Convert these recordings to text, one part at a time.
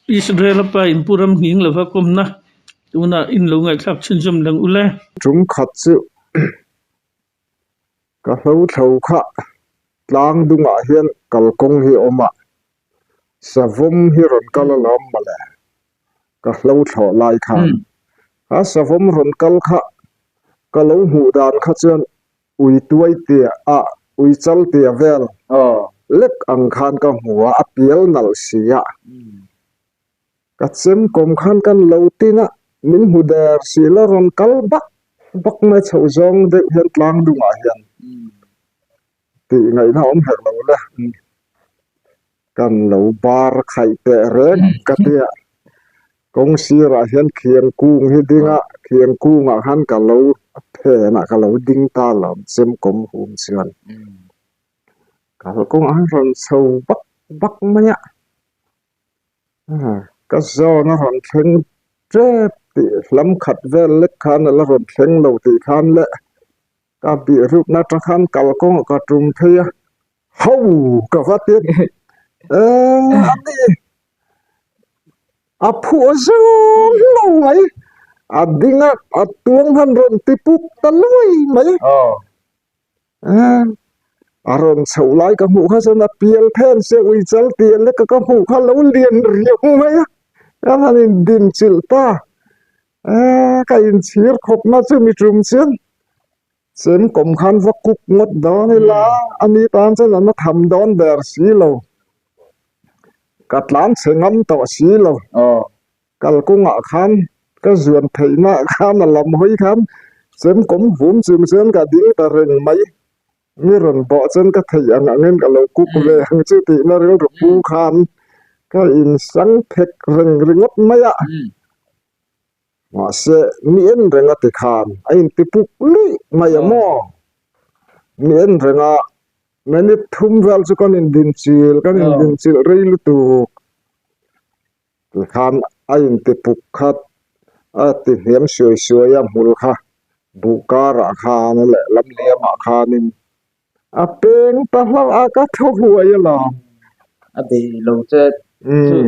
Israel-a pa in pu ram nghing lova kawmna tunah in lo ngaihthlak chhunzawm lang ule. Tum khat chu ka hlo thlo kha tlang dungah hian kalkawng hi a awm a, savawm hi rawn kal alawm mawle ka hlo thlawh lai khan a savawm rawn kal kha ka lo hmuh dan kha chuan ui tuai tia a ui chal tia vel lek ang khan ka hmu a, a pial nalh si a. Ka chem kawm khan kan lo tin a, min hmu der si la rawn kal bak bak mai chhoh zawng deuh hian tlang dungah hian tih ngaihna awm herh lo le. Kan lo bar khaih teh reng ka tia. Kawng sirah hian khiang kung hi ding a, khiang kungah khan ka lo phenah ka lo ding ta lo chem kawm hum chuan. Kalkawngah an rawn chho bak bak mai a. Ka zawn a rawn thleng tep tih hlam khat vel lek khan a la rawn thleng lo tih khan le ka bih rukna atang khan kalkawngah ka tum phei a, ho ka va ti a ni a phuah zawng lo mai a ding a a tuang han rawn ti puk ta luai mai. A rawn chhoh lai ka hmuh kha chuan a pial phen se ui chal tial lek ka hmuh kha lo lian riau mai a, ka han in din chilh ta ka inchhir khawp na chu mi tum chuan chem kawm khan va kuk ngawt dawn ila a ni tan chuan an la tham dawn ber si lo, ka tlan chhe ngam tawh si lo. Kalkawngah khan ka zuan theihna khan a lam hawi khan chem kawm vum chung chuan ka ding ta reng mai. Mi rawn bawh chuan ka theih ang angin ka lo kuk ve ang chu tihna rilru pu khan ka insang phek reng ringawt mai a. Mahse mi en reng a ti khan a inti puk luih mai a maw? Mi en reng a minute thum vel chu kan indinchil kan indinchilh rei lutuk. Tikhan a inti puk khat a ti hniam suai suai a hmul kha buh karah khan a lehlam liamah khanin a peng ta hlauh a ka thaw huai alawm. A bei lo che chu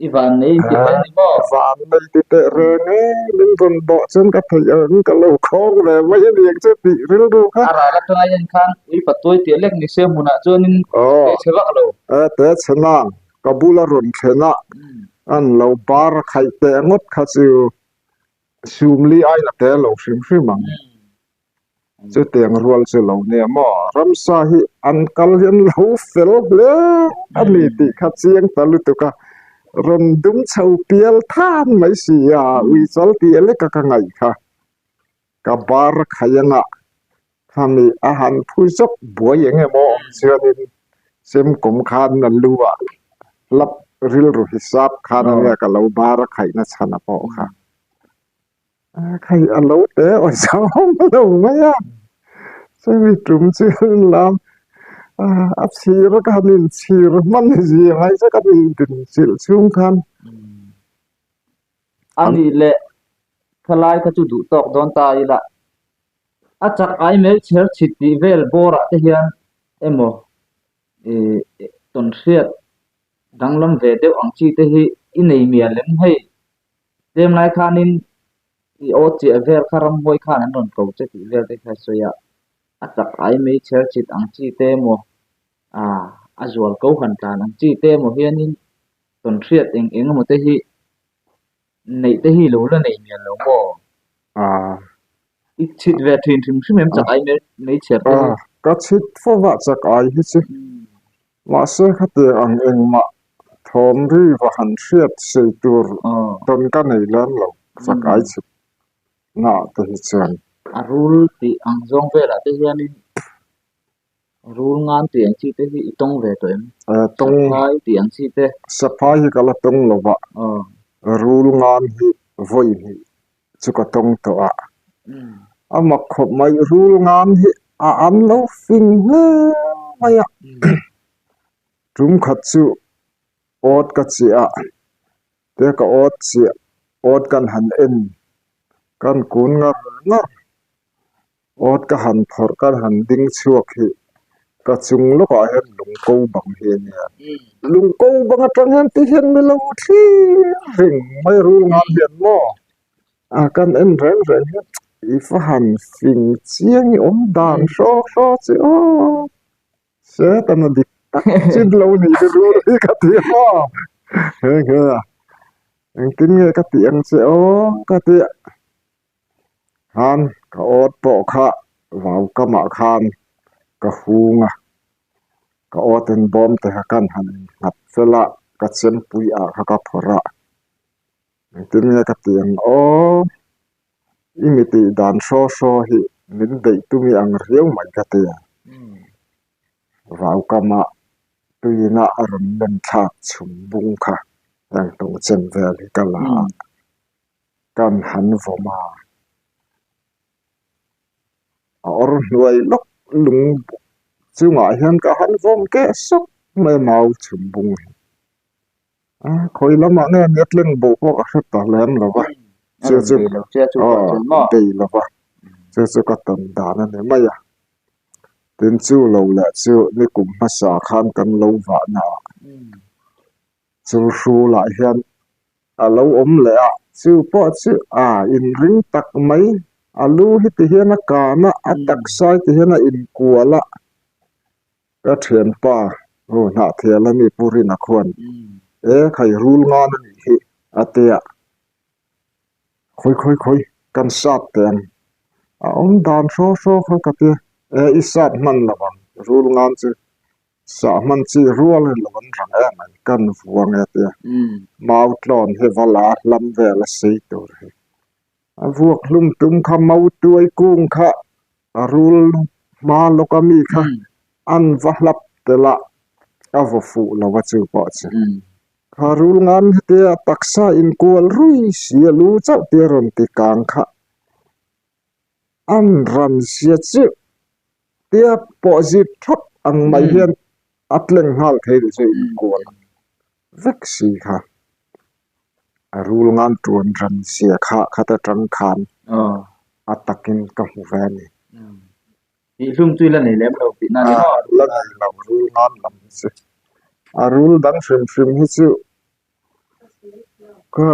i van nei ti mai ni maw? Van nei ti teh reng e, min rawn bawh chuan ka theih ang ka lo khawng ve mai a niang che tih rilru kha. A ral atanga hian khan ui patuai tih lek ni se hmunah chuanin teh chhe vak lo. E teh chhe nang. Ka bula rawn thlen a, an lo bar khaih teh ngawt kha chu sumli aina te lo hrim hrim ang. Chutiang rual chu lo nia maw? Ramsa hi an kal hian lo fel hle a ni tih kha chiang ta lutuk a, rawn dum chho pial than mai si a, uichal tih lek a ka ngaih kha. Ka bar khaih anga Khami a han phu zawk buai eng emaw awm chuanin Semkawm khan a lu ah hlap rilru hisap khan a nia ka lo bar a khaihna chhan a pawh kha. Khai a lo te awi zawng lo mai a, chumi tum chuan lam a chhir ka han inchhir hman zia mai chu ka inchilh chhung khan. A nih leh thalai kha chu duh tawk dawn ta ila. A chak ai mai chher chhit tih vel bawrah te hian emaw ih tawnhriat danglam ve deuh ang chi te hi i nei mial em hei tlem lai khanin i aw chiah vel kha ramhuai khan an rawn ko che tih vel te kha a sawi a, a chak ai mai chher chhit ang chi te emaw ah a zual ko han tlan ang chi te emaw hianin tawnhriat eng eng emaw te hi Neih te hi lo la nei mial lo maw? Ah. I chhit ve thin hrim hrim em chak ai mai chhiar te hi? Ah, ka chhit fo va chak ai hi chu. Mahse khatiang ang engmah thawm ri va han hriat sei tur tawn ka nei lem lo chak ai chhit na te hi chuan. A rul tih ang zawng velah te hianin Rul ngan tih ang chi te hi i tawng ve tawh em? Tawng. Saphai tih ang chi te. Saphai hi ka la tawng lo va. Rul ngan hi vawi hnih chu ka tawng tawh a. A mak khawp mai rul ngan hi a an lo fing hle mai a. Tum khat chu awt ka chiah a, te ka awt chiah awt kan han en kan kun ngar ngar. Awt ka han phawrh ka han ding chhuak hi. Ka chung lawkah hian lung ko bang hi a nia. Lung ko bang atang hian ti hian mi lo thlir reng mai rul ngan hian maw a kan en reng reng hian i va han fing chiang i awm dan hraw hraw chi aw Setana dik tak chin lo nih chu rul hi ka ti maw he he a engtin nge ka tih ang che aw ka ti a. Khan ka awt pawh kha vau kamah khan ka hung a, ka awt in bawm te kha kan han innghat fel a, ka chempui ah kha ka phawrh a, engtin nge ka tih ang aw, i mi tih dan hraw hraw hi min beih tum i ang riau mai ka ti a, vau kamah tuina a rawn len thlak chhum bung kha heng tawng chen vel hi ka la a. Kan han vawm a, a awr hnuai lawk lung chungah hian ka han vawm keh sawk mai a mau chhum bung hi. A khawi lamah nge nia tleng bo pawh ka hre ta lem lo va, chu chu aw bei lo va, chu chu ka tawn dan a ni mai a. Tin chu lo leh chu nikum hmasa khan kan lo vahna ah Chulhrulah hian a lo awm leh a, chu pawh chu a inring tak mai. A lu hi ti hian a kan a, a taksa hi ti hian a inkual a. Ka thianpa hu hnahthial a mi Pu Rina khuan, E khai rul ngan a nih hi a ti a. Khawi khawi khawi kan sat teh ang. A awm dan hraw hraw kha ka ti a, E i sat hman lo ang rul ngan chu. Sah hman chi rual in lo an rang em ai kan vuang e tia mau tlawn hi va la hlam vel a sei tur hi a vuak hlum tum kha mau tuai kung kha a rul hma lawk a mi kha an va hlap tel a a vaw fuh lo a chu pawh chu kha rul ngan hetia taksa inkual rui si a lu chauh tia rawn ti kang kha. An ran zia chu tia pawh zip thawt ang mai hian a tleng nghal thei ni chu inkual vek si kha. A rul ngan tuan ran zia kha khat atang khan a takin ka hmu ve a ni. Tihhlum chu i la nei lem lo tihna a ni maw? La nei lo rul ngan lam hi chu. A rul dang hrim hrim hi chu Ka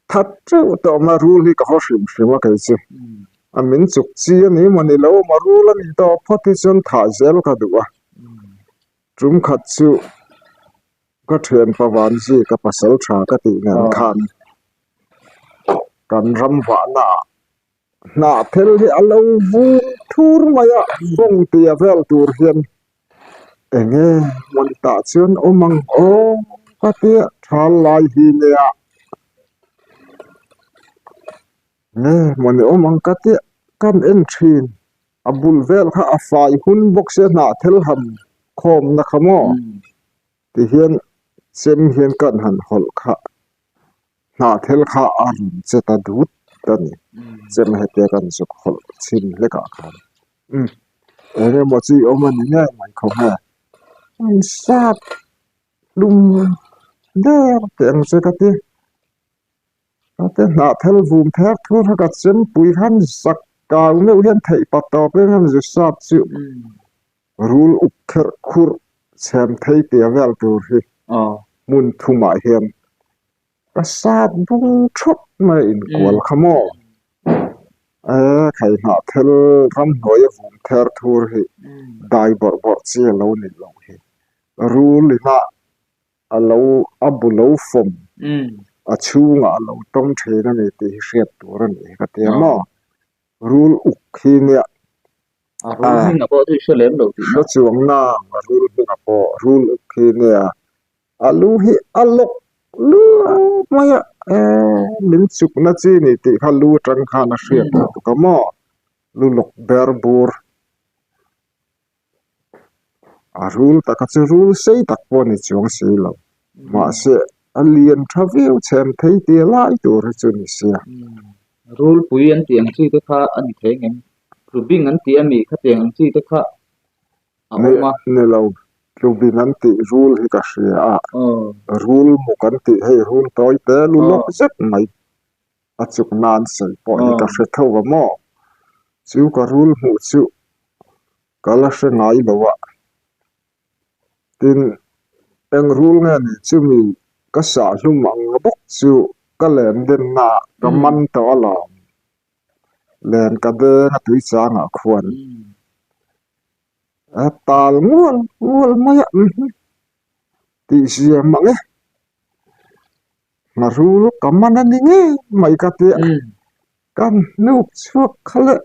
that teuh tawh mai rul hi ka haw hrim hrim a kei chu a min chuk chi a ni maw ni lo maw rul a nih tawh phawt hi chuan thah zel ka duh a tum khat chu ka thianpa Vanzi ka pasal tha ka tih nen khan kan ram vahna ah hnah phel hi a lo vum thur mai a bawng tia vel tur hian eng nge hmun tah chuan awm ang aw ka tia thal lai hi nia nge hmun awm ang ka tia kan en thin a bul vel kha a fai hun bawk sia hnah thel han khawmna kha maw. Tihian chem hian kan han hawlh kha hnah thel kha a rawn che ta dut a ni. Chem hetia kan zuk hawlh chhin hlek ah khan umm eng emaw chi awm a ni ngei mai khaw nge an sat hlum der teh ang che ka ti. Ate hnah thel vum ther thur kha ka chempui khan zak kau meuh hian theih pa tawp em em zu sap chu. Rul uk kherh khurh chhem thei tia vel tur hi hmun thumah hian ka sat bung thawt mai a inkual kha maw? E khai hnah thel ramhnuaia vum ther thur hi dai bawrh bawrh chi a lo nih loh hi. Rul inah a lo a bu lo fawm a chhungah a lo tawng thin a ni tih hi hriat tur a nih hi ka ti a maw? Rul uk hi nia. A rul hming a pawh chu i hre lem lo tih na. Hre chuang nang a rul hming a pawh rul uk hi nia. A lu hi a lawk lup mai a, min chukna chi ni tih kha lu atang khan a hriat lutuk a maw? Lu lawk ber bur. A rul taka chu rul sei tak pawh a ni chuang si lo. Mahse a lian tha viau chhem thei tia lai tur hi chu ni sia. Rul pui an tih ang chi te kha a ni thei ngem? Tlubing an tih a mi khatiang ang chi te kha a awm a. Ni lo, tlubing an tih rul hi ka hria a. Rul muk an tih hei rul tawi te lu lawk zet mai. A chuk nan sawi pawh hi ka hre tho va maw? Chu ka rul hmuh chu ka la hre ngai lo a. Tin, eng rul nge ni chumi ka sah hlum ang bawk chu ka len denna ah ka man tawh alawm. Len ka deng a tui changah khuan a tal ngual ngual mai a tih zia mang e. Ngharul ka man a ni ngei mai ka tia ka hnuk chhuak kha le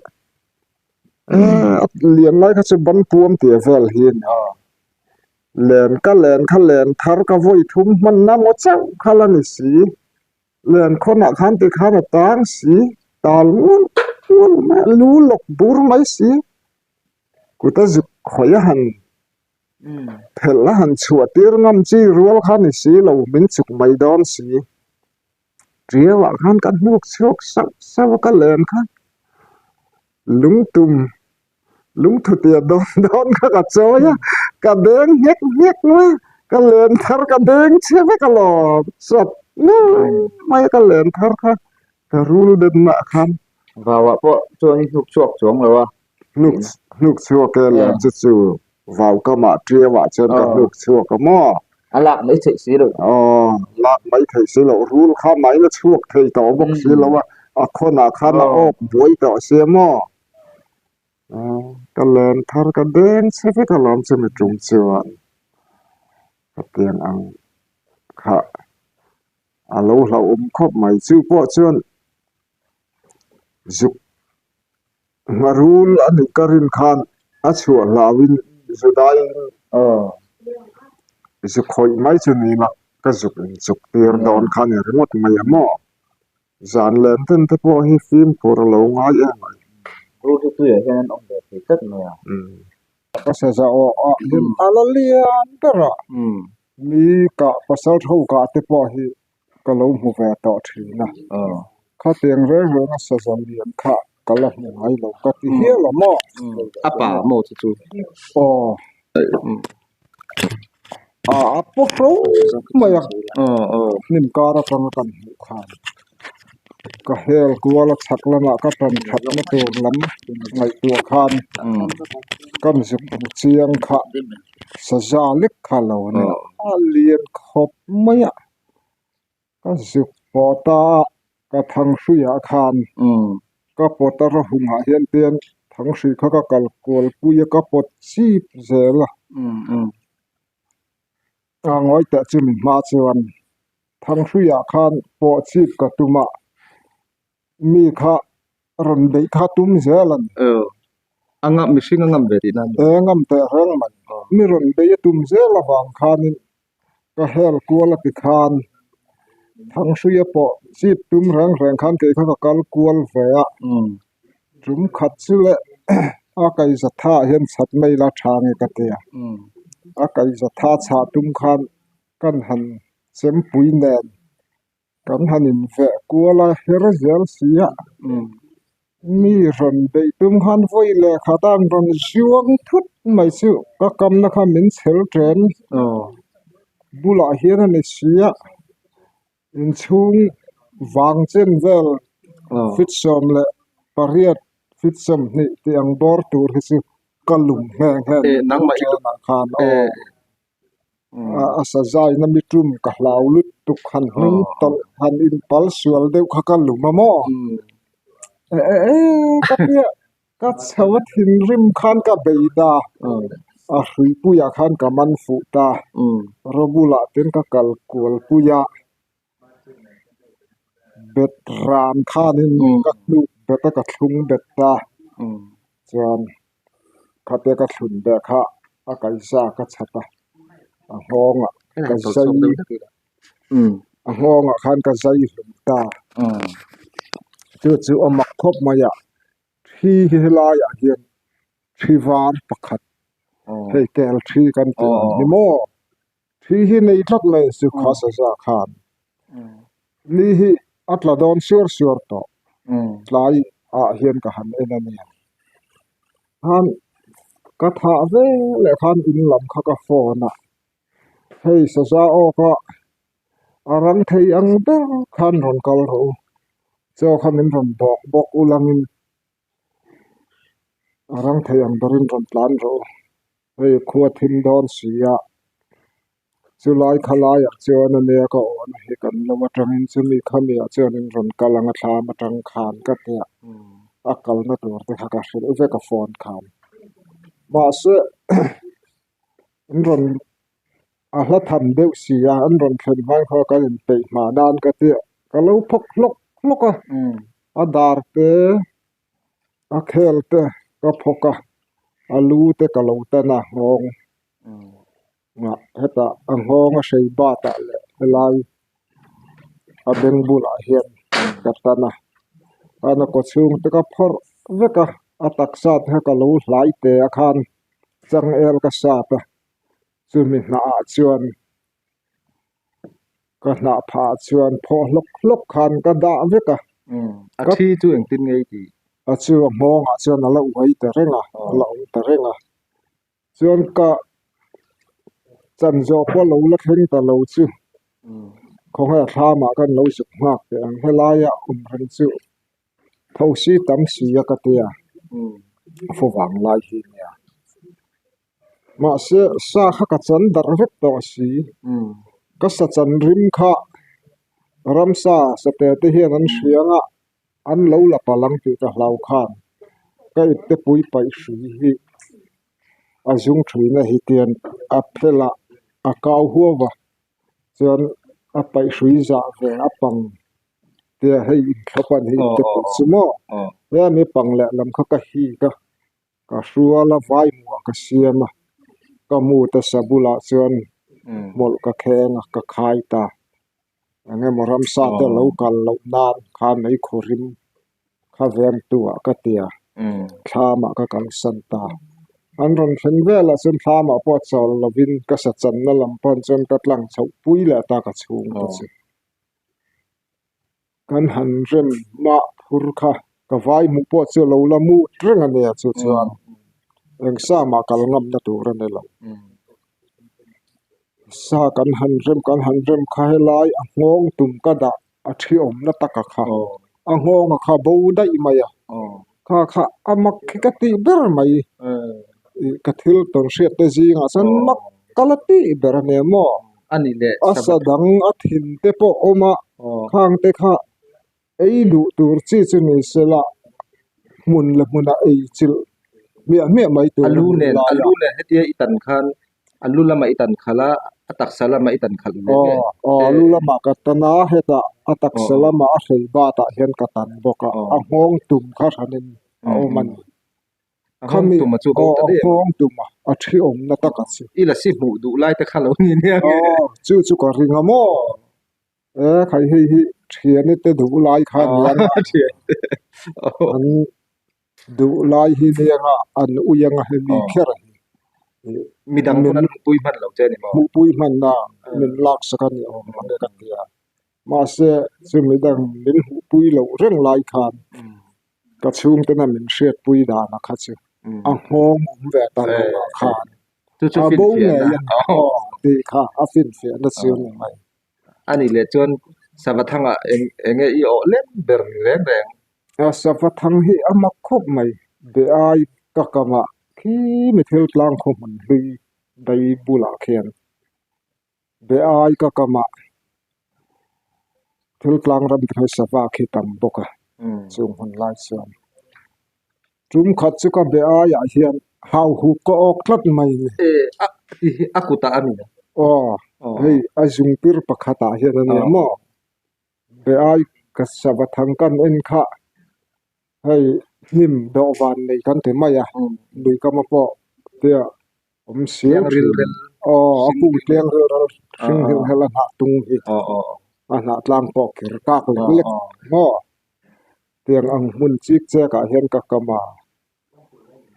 a lian lai kha chu ban puam tih vel hi a ni a len ka len kha len thar ka vawi thum hman na maw chauh kha la ni si len khawnah khan tikhan a tang si tal ngual ngual mai a lu lawk bur mai si kut a zuk khawih a han. Phelh a han chhuah tir ngam chi rual kha ni si lo, min chuk mai dawn si. Ṭiau ah khan ka hnuk chhuak sauh sauh a ka len kha lungtum lungthu tia dawn dawn kha ka chawi a, ka deng nghek nghek mai a, ka len thar ka deng chhe vek alawm sawt mai mai a ka len thar kha ka rul denna ah khan. Vau ah pawh chuan i hnuk chhuak chuang lo a. Hnuk hnuk chhuak e lem chu chu vau kamah ṭiauah chuan ka hnuk chhuak a maw? A lak mai theih si loh. Aw, lak mai theih si loh. Rul kha main a chhuak thei tawh bawk si lo a, a khawnah khan a awk buai tawh si a maw? Aw, ka len thar ka deng che vek alawm chumi tum chuan hetiang ang kha a lo hlauhawm khawp mai. Chu pawh chuan zuk Ngharul a nih ka rin khan a chhuah hlauhin Judaiin zu khawih mai chu ni la ka zuk inchuk tir dawn kha ni ringawt mai a maw? Zan len ten te pawh hi fimkhur a lo ngai em ai. Rul hi tuiah hian an awm ve thei tlat mai a. Ka saza awh ah hian a la lian ber a, mi kah pasal tho kah te pawh hi ka lo hmu ve tawh thin a, khatiang reng reng a saza lian kha ka la hmu ngai lo ka ti hial a maw? A pa maw chu chu? Aw. A a paw hro mai a, hnim kar atanga kan hmuh khan ka hel kual a chhak lamah ka tan thatna tur lam ngaihtuah khan kan zuk hmu chiang kha saza lek kha lo a ni a lian khawp mai a. Ka zuk pawt a, ka thanghruiah khan ka pawt a rawhungah hian pian thanghrui kha ka kal kual pui a, ka pawt chip zel a. A ngawi teh chu mi hma chuan thanghruiah khan pawh chip ka tum a, mi kha rawn beih kha tum zel a ni. A ngam mihring a ngam ve tihna a ni. E ngam teh reng mai. Mi rawn beih a tum zel avang khanin ka hel kual a ti khan Thangsuia pawh chip tum reng reng khan kei kha ka kal kual ve a. Tum khat chu le a kaihza tha ah hian chhat mai ila tha nge ka ti a. A kaihza tha chhah tum khan kan han chempui nen Kan han inveh kual a her zel si a, mi rawn beih tum khan vawi leh khat a an rawn zuang thut mai chu ka kamna kha min chhel ṭen bulah hian a ni si a, inchhung vang chen vel feet 18 feet 20 tih ang bawr tur hi chu ka lum nghe nghe a khan aw. A sazaina mi tum ka hlau lutuk han hnung tawlh han inpal sual deuh kha ka lum a maw e e e ka tia ka chho a thinrim khan ka bei ta a hruipuiah khan ka man fuh ta rawbulah ten ka kal kual pui a bet ran khanin ka hnuk bet a ka thlung bet ta chuan. Khatia ka thlun beh kha a kaihza ka chhat a, a nghawngah ka zai a nghawngah khan ka zai hlum ta. Chu chu a mak khawp mai a, thi hi helaiah hian thi var pakhat hei kel thi kan tih ang hi maw? Thi hi nei tlat mai chu kha saza khan ni hi a tla dawn suar suar tawh tlai ah hian ka han en a nia khan ka thah ve leh khan in lam kha ka phone a hei saza awk a a rang thei ang ber khan rawn kal rawh u chaw kha min rawn bawk bawk u langin a rang thei ang berin rawn tlan rawh u hei khua thim dawn si a. Chulai khalaiah chuan a nia ka awhna hi kan lo atangin chumi khamiah chuan in rawn kal ang a thlam atang khan ka tia a kalna tur te kha ka hrilh vek a phone khan. Mahse an rawn a hla tham deuh si a an rawn thlen hmain khaw kan inpeih hma nan ka tia ka lo phawk hlawk hlawk a a dar te a khel te ka phawk a a lu te ka lo tan a nghawng hetah a nghawng a hrei bat ah leh helai a beng bulah hian ka tan a a kaw chhung te ka phawrh vek a a taksa te kha ka lo hlai teh a khan changel ka sat a chumi hnah ah chuan ka hnah phah chuan phawh hlawk hlawk khan ka dah vek a. A thi chu engtin nge i tih? A chu a nghawngah chuan a la uai ta reng a, a la awm ta reng a. Chuan ka chan zawh pawh lo la thleng ta lo chu khawnge thlamah kan lo zuk nghak teh ang helaia awm reng chu thosi tam si a ka tia fo vang lai hi nia. Mahse sa kha ka chan darh vek tawh si ka sa chan rim kha ramsa sate te hian an hria ang a an lo la palh ang tih ka hlau khan ka ipte pui paih hrui hi a zung thuina hi tian a phel a a kau huau a chuan a paih hrui zah ve a pang tia hei inthlawp a ni ipte pui chu maw hemi pang lehlam kha ka hik a. Ka hrual a vai hmuh ka siam a, ka mut a sa bulah chuan hmawlh ka kheng a, ka khai ta. Eng emaw ramsa te lo kal loh nan kha meikhu rim kha vengtu ah ka ti a, thlamah ka kalsan ta. An rawn thlen velah chuan thlamah pawh chawl lovin ka sa channa lam pawn chuan ka tlang chhoh pui leh ta ka chhungte chu. Kan han rem mah phur kha ka vai hmuh pawh chu a lo la mut reng a nia chu chuan eng sa mah kal ngamna tur a ni lo. Sa kan han rem kan han rem kha helai a nghawng tum ka dah a thi awmna taka kha a nghawnga kha bo daih mai a kha kha a mak khi ka tih ber mai ka thil tawn hriat te zingah chuan mak ka la tih ber a nia maw. A ni leh A sa dang a thin te pawh awm a, khang te kha ei duh tur chi chu ni se la hmun leh hmuna ei chilh hmiah hmiah mai tur a lu nen a lu nen hetia i tan khan a lu lamah i tan khalh a a taksa lamah i tan khalh ve nge aw a lu lamah ka tan a hetah a taksa lamah a hrei batah hian ka tan bawk a a nghawng tum kha hranin a awm a ni. A nghawng tum a chu bo ta daih em? A nghawng tum a, a thi awmna tak a chu. I lasi hmuh duh lai te kha lo ni nia nge? Aw, chu chu ka ring a maw? E, khai hei hi thiani te duh lai kha nia nga. Thiante. An duh lai hi nia nga, an ui anga hemi kher a hi. Midang pawn an hmuhpui hman lo che a ni maw? Hmuhpui hman a, min laksak a ni awm ang e ka ti a. Mahse, chu midang min hmuhpui loh reng lai khan Ka chhungtena min hriatpui dana kha chu a nghawng awm ve ta lo ah khan a bo ngei a ni aw tih kha a finfiahna chu a ni mai. A nih leh chuan Savathangah eng enge i awh lem ber ni reng reng? A Savathang hi a mak khawp mai. Be ai ka kamah khi mi thil tlang khaw hmun hlui dai bulah khian Be ai ka kamah thil tlang ram te kha sava khi tam bawk a chung hun lai chuan tum khat chu ka be aiah hian hau huk ka awk tlat mai a ni. A kutah a ni. Aw hei a zung pir pakhatah hian a nia maw be ai ka sava thang kan en kha hei hnim dawhvan nei kan ti mai a lui kama pawh tia awm siam thin aw a kung tleng ril ral hring hil hel a hnah tung hi a hnah tlang pawh kher kak lek lek maw tiang ang hmun chik chek ah hian ka kam a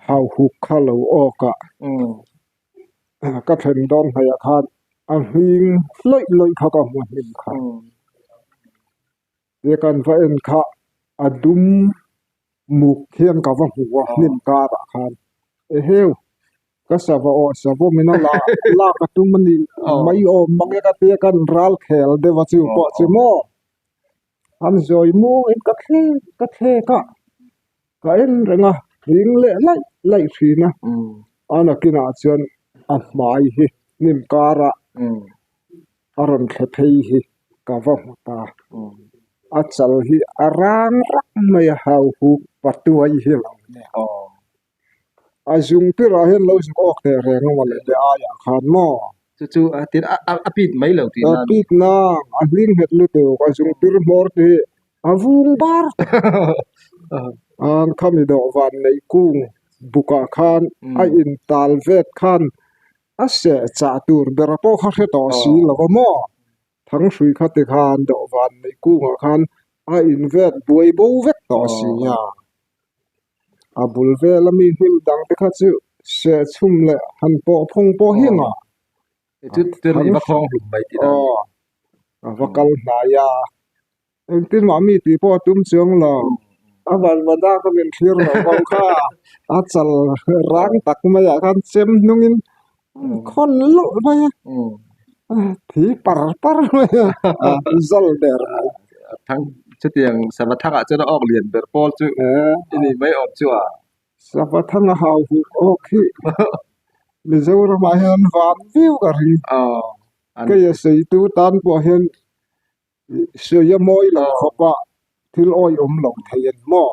hau huk kha lo awk a ka thlen dawn hnaih ah khan a hming lawih lawih kha ka hmu hnim kha. He kan va en kha a dum muk hian ka va hmu a hnim karah khan eheu ka sava aw savawm in a la lak a tum a ni mai awm mang e ka tia kan ral khel deuh a chu pawh chu maw an zawi muang in ka thlek ka thlek a ka en reng a hling leh laih laih thin a a nakinah chuan a hmai hi hnim karah. A rawn thle phei hi ka va hmu ta. A chal hi a rang rak mai a, hau huk patuai hi lo nia. A zung pirah hian lo zuk awk teh reng a mawle be aiah khan maw? Chu chu a tin a a pit mai lo tih A pit nang, a hling nghet lutuk, a zung pir hmawr te hi a vung bar tawh. An khami dawhvan neih kung bukah khan a intal vet khan A seh chah tur bera pawh kha hre tawh si lo va maw? Thanghrui kha ti khan dawhvan neih kungah khan a invet buai bo vek tawh si a. A bul vela mi hnim dang te kha chu seh chhum leh han pawh phawng pawh hi ngah. Aw, a va kal hnai a. Engtin mah mi tih pawh a tum chuang lo. A vanvada ka min thlir loh bo kha a chal rang tak maiah khan chem hnungin khawn luh mai a, thi par par mai a, a zal der mai. Thang chutiang sava thangah chuan a awk lian ber pawl chu i ni mai awm chu a. Sava thang a hau huk awk hi Mizoramah hian van viau ka ring. Kei a seitu tan pawh hian Sawi a mawi lo khawp a, thil awihawm lo thei an maw?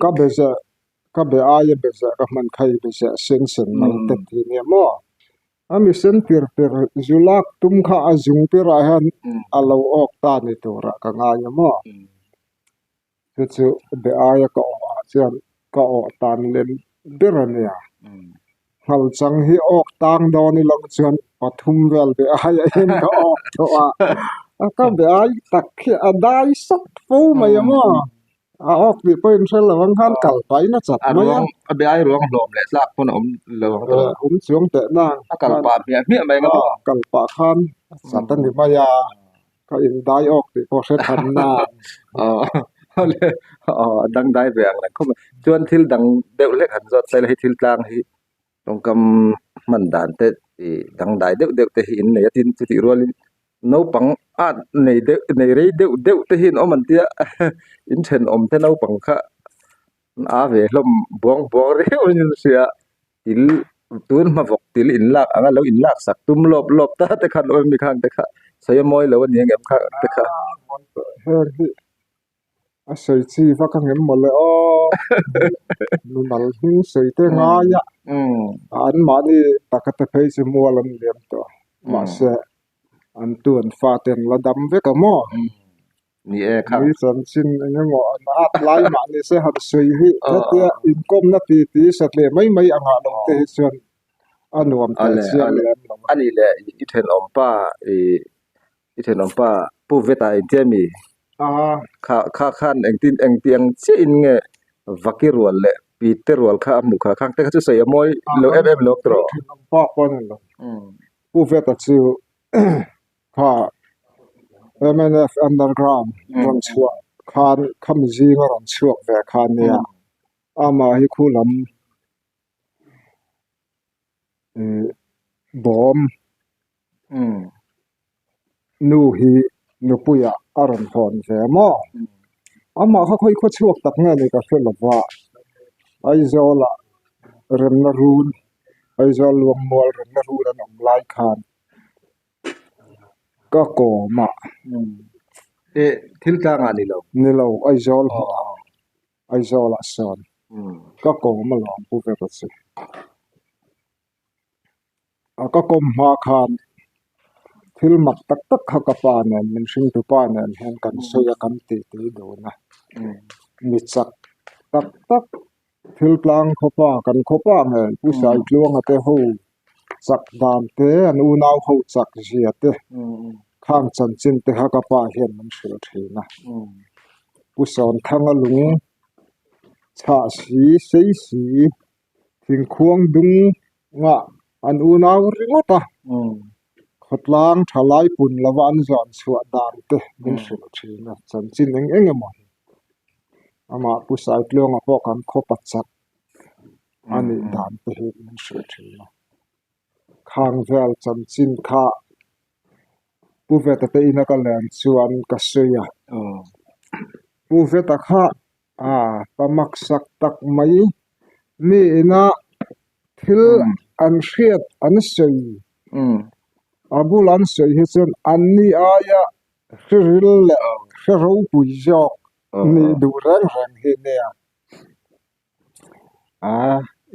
Ka be zeh, ka be aia be zeh ka hman kha i be zeh sen sen mai te ti nia maw? A mi sen pir pir zu lak tum kha a zung pirah hian a lo awk ta ni turah ka ngai a maw? Chu chu be aia ka awh ah chuan ka awh tan lem ber a nia. Nghal chang hi awk tang dawn ilo chuan pathum vel be aia hian ka awk tawh a, a ka be ai tak hi a dai sat fo mai ang aw. A awk tih pawh in hre lo ang khan kal pahin a chat mai a. A be ai ruang hlawm leh tlak pawn a awm lo ang tawh. Awm chuang teh nang. A kal pah hmiah hmiah mai ang aw. Kal pah khan a chat a ni mai a. Ka indai awk tih pawh hre than na. Aw a dang dai ve ang reng khawp mai. Chuan thil dang deuh hlek han zawt saila hi thil tlang hi tawngkam hman dan te ih dangdai deuh deuh te hi in nei a tin chutih rualin naupang at nei deuh nei rei deuh deuh te hi an awm an tia in thenawm te naupang kha a ve hlawm buang buang riau in an hria til tun hma vawk til in lak anga lo in lak sak tum lawp lawp ta te khan awm mi khang te kha sawi a mawi lo a ni ang em kha te kha. Heng hi a sawi chi vak ang em mawle aw nunal hming sawi te ngai a an mahni taka te phei chu mual an liam tawh mahse an tu an fate an la dam vek a maw. Ni e kha. Mi chanchin eng emaw an at lai mah ni se han sawi hi hetia inkawmna ti ti satliah mai mai angah lo te hi chuan a nuam teh chiang lem lo a. Ani leh i thenawmpa i i thenawmpa Pu Veta intia mi kha kha khan engtin engtiang chiah in nge Vaki rual leh Pite rual kha a hmuh kha khang te kha chu sawi a mawi lo em em lo tawh. Thenawmpa pawh a ni lo. Pu Veta chu kha mnf underground rawn chhuah khan khami zinga rawn chhuak ve kha a nia amah hi khu lam ih bawm nu hi nupuiah a rawn hawn ve maw amah kha khawi khaw chhuak tak nge ni ka hre lo va Aizawlah remna run Aizawl Luangmual remna run an awm lai khan. Ka kawm a. Eh, thil tlangah ni lo. Ni lo, Aizawl hmunah, Aizawlah sawn ka kawm alawm Pu Vera chu. A ka kawm hma khan thil mak tak tak kha ka pa nen, min hringtu pa nen hian kan sawi a, kan titi dun a. Mi chak tak tak thil tlang khawpa kan khawpa nge Pu Saitluanga te ho chak dan te an unau ho chak zia te khang chanchin te kha ka pa hian min hrilh thin a Pu Sawnthanga lung chhah si sei si thingkhuang dung ngah an unau ringawt a khawtlang tha lai pun lova an zawn chhuah dan te min hrilh thin a chanchin eng eng emaw hi amah Pu Saitluanga pawh kan khawpa chak a nih dan te hi min hrilh thin a khang vel chanchin kha Pu Veta te ina ka len chuan ka sawi a Pu Veta kha ah pa maksak tak mai mi ina thil an hriat an sawi. A bula an sawi hi chuan anni aia hre ril leh hre ropui zawk nih duh reng reng hi nia. A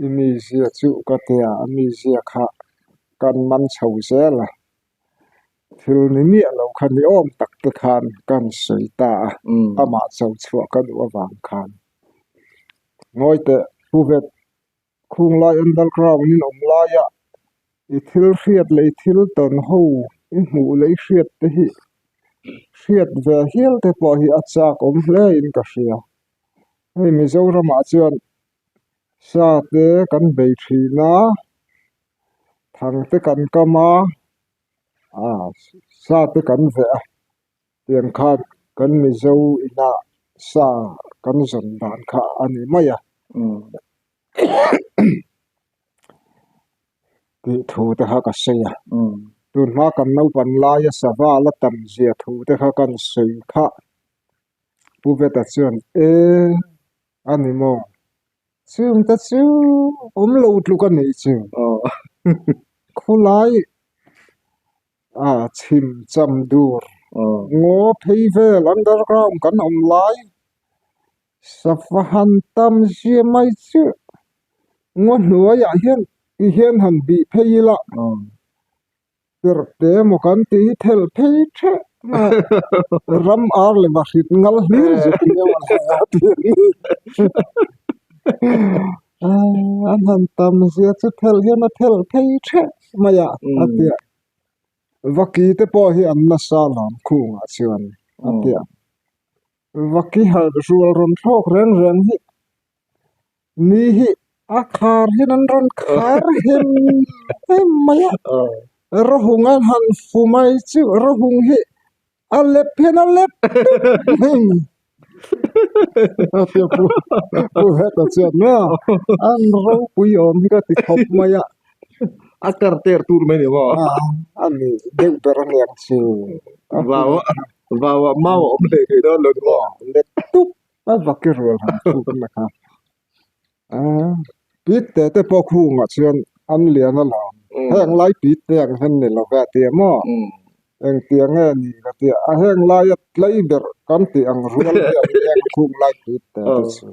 i mizia chu ka tia a mizia kha kan man chho zel a, thil ni miah lo kha ni awm tak te khan kan sawi ta a, amah cho chhuah ka duh avang khan. Ngawi teh Pu Vet, khung lai underground in awm laia i thil hriat leh i thil tawn ho i hmuh leh i hriat te hi hriat ve hial te pawh hi a chak awm hle in ka hria. Hei Mizoramah chuan sa te kan bei thin a, thang te kan kam a, ah sa te kan veh a, tiang khan kan Mizo inah sa kan zawn dan kha a ni mai a. Tih thu te kha ka sawi a, tunhma kan naupan laia sava la tam zia thu te kha kan sawi kha. Pu Veta chuan, E, a ni maw? Chungte chu awm lo tluk a nih chu. Khawlai a chhim cham dur ngaw phei vel underground kan awm lai sava han tam zia mai chu ngaw hnuaiah hian ti hian han bih phei ila. Perhte emaw kan tih hi thelh phei theuh mai a, ram ar leh vahrit ngal hlir zet nia a ti a ni. An han tam zia chu thelh hian a thelh phei theuh mai a, a ti a. Vaki te pawh hi an nasa lam khungah chuan a ti a. Vaki harh rual rawn thlawk reng reng hi Ni hi a khar hian an rawn khar hem em mai a, rawhung an han fu mai chu rawhung hi a lep hian a lep tawp mai a ni. A tia pu pu heta chuan maw an ropui awm hi ka ti khawp mai a. A kar ter tur mai ni maw? A ni deuh ber a niang chu. Vau vau ah mau a awm hlei thei dawn lo ni maw? Lep tup A vaki rual han thuk na kha. Aaa pit te te pawh khungah chuan an lian a lawm. Heng lai pit te ang hian ni lo ve a tia maw? Engtiang nge ni ka tia a heng laia tlei ber kan tih ang rual hi an eng khung lai pit te te chu.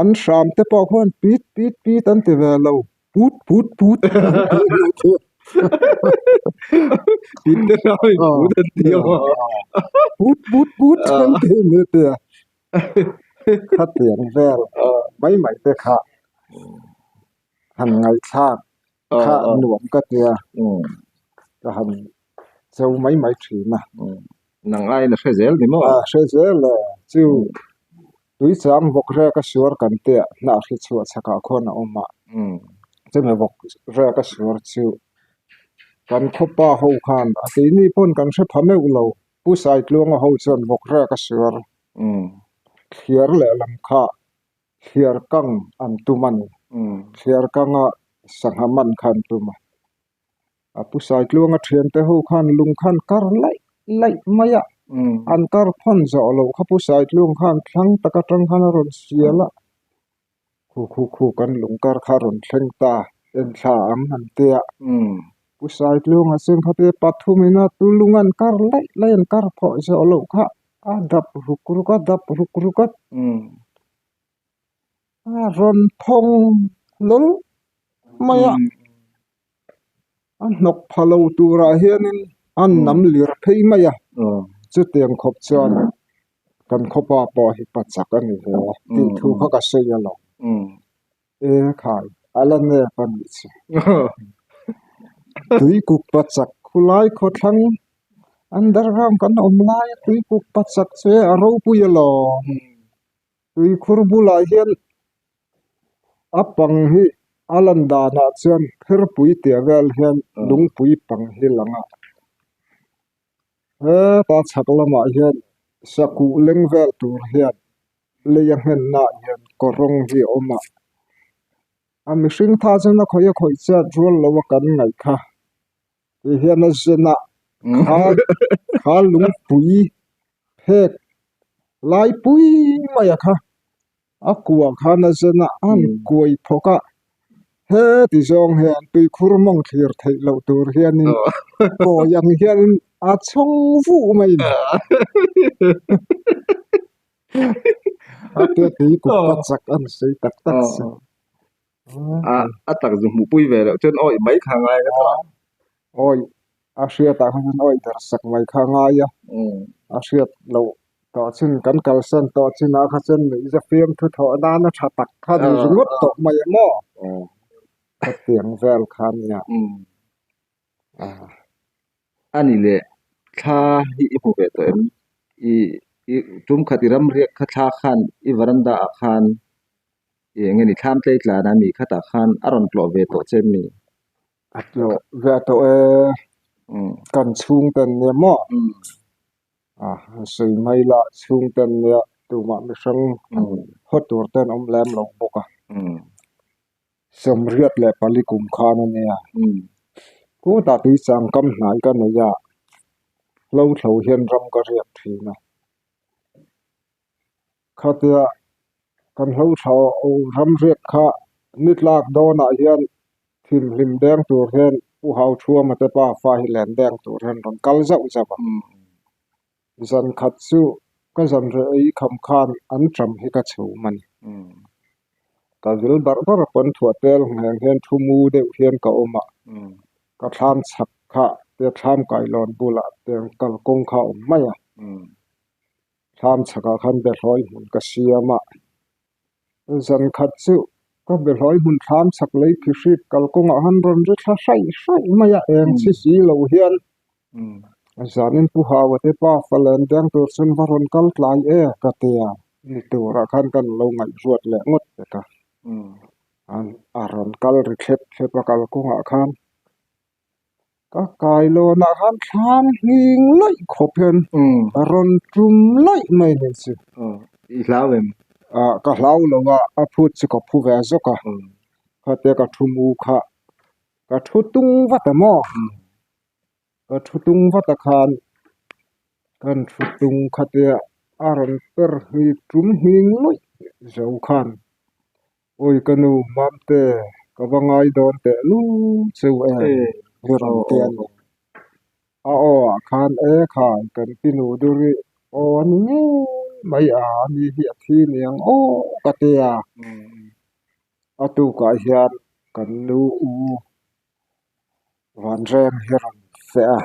An hram te pawh khuan pit pit pit an ti ve lo. Put put put an ti ve thei. Pit te hram in put an ti a maw? Put put put an ti ni tia. Khatiang vel mai mai te kha han ngaihthlak kha nuam ka tia. Ka han cho mai mai thin a. Nang aiin a hre zel ni maw? A hre zel e. Chu Tuichang vawk rek a suar kan tia hnah hri chhuah chhakah khuan a awm a, chumi vawk rek a suar chu kan khawpa ho khan a keini pawn kan hre pha meuh lo, Pu Saitluanga ho chuan vawk rek a suar thliar lehlam kha thliar kang an tum a ni, thliar kanga sangha man kha an tum a. A pu Saitluanga thiante ho khan lung khan kar laih laih mai a, an kar phawn zawh loh kha pu Saitluang khan thlang tak atang khan a rawn sial a, khu khu khu kan lung kar kha a rawn thleng ta enthla ang an ti a, pu Saitluanga chuan khatia pathum ina tu lung an kar laih laih an kar phawh zawh loh kha a dap ruk ruk a dap ruk ruk a, a rawn phawng hlawl mai a. A hnawk pha lo turah hianin a nam lir phei mai a, chutiang khawp chuan kan khawpa pawh hi pa chak a ni ve a tih thu kha ka sawi a lo. E khai, a la nep a nih chu. Tuikuk pa chak khulai khawthlang underground kan awm laia tuikuk pa chak chu e a ropui alawm. Tuikhur bulah hian a pang hi a lan danah chuan pherpui tih vel hian lungpui pang hi lang a heta chhak lamah hian sakuh leng vel tur hian lei a nghenna ah hian kawrawng hi a awm a a mihring tha chuan a khawih a khawih chiat rual lo a kan ngaih kha. Ti hian a zen a kha kha lungpui phek lai pui mai a kha a kuah khan a zen a a han kuai phawk a. Heti zawng hian tuikhur mawng thlir theih loh tur hianin kawi ang hianin a chhawng vuh mai a ni. A tia tui kut ka chak a ni sawi tak tak si. A tak zu hmuhpui ve loh chuan awih mai kha ngai a. Awih a hriatah khan chuan awih der sak mai kha ngai a. A hriat loh tawh chin kan kalsan tawh chinah kha chuan nuihza fiamthu thawh nana tha tak kha ni ringawt tawh mai a maw? Khatiang vel kha nia. A ni leh thla hi i hmu ve tawh em? I i tum khat i ram riak kha thla khan i varanda ah khan i eng nge ni thlam tlei tlan a mi khatah khan a rawn tlawh ve tawh che em ni? A tlawh ve tawh e, kan chhungten nia maw? A han sawi mai la chhungten nia tumah mihring haw tur ten awm lem lo bawk a. 84 kum khan a nia. Khutah tuichang kam hnai ka nei a, hlo thlo hian ram ka riak thin a. Khatia kan hlo thlo ram riak kha ni tlak dawnah hian thimhlim deng tur hian Pu Hauthuama te pa fa hi len deng tur hian rawn kal zauh zauh a. Zan khat chu ka zan reh ei kham khan an ṭam hi ka chhum a ni. Ka vil barh barh a pawn thuah tel ngheng hian thu mu deuh hian ka awm a, ka thlam chhak kha te thlam kailawn bulah te kalkawng kha a awm mai a. Thlam chhakah khan behlawi hmun ka siam a, zan khat chu ka behlawi hmun thlam chhak lei phihrit kalkawngah khan rawn ri thla hraih hraih mai a, eng chhi si lo hian zanin Pu Haua te pa falen deng tur chuan va rawn kal tlai e ka ti a, ni turah khan kan lo ngaihruat leh ngawt pek a, a rawn kal ri thlep thlep a kalkawngah khan. Ka kailawnah khan thlam hling laih khawp hian rawn tum laih mai a nih chu. I hlau em? Ah ka hlau lo a, a phut chu ka phu ve zawk a. Khatia ka thu mu kha ka thu tung vat a maw? Ka thu tung vat a khan kan thu tung khatia a rawn per hnih tum hling luih zo khan. Awi ka nu Mamte ka va ngai dawn teh lu chu e hi rawn ti a ni. A aw ah khan e khai kan pi nu duri aw a ni ngei mai a ni hi a thi niang aw ka ti a. A tukah hian kan nu u Vanreng hi rawn feh a.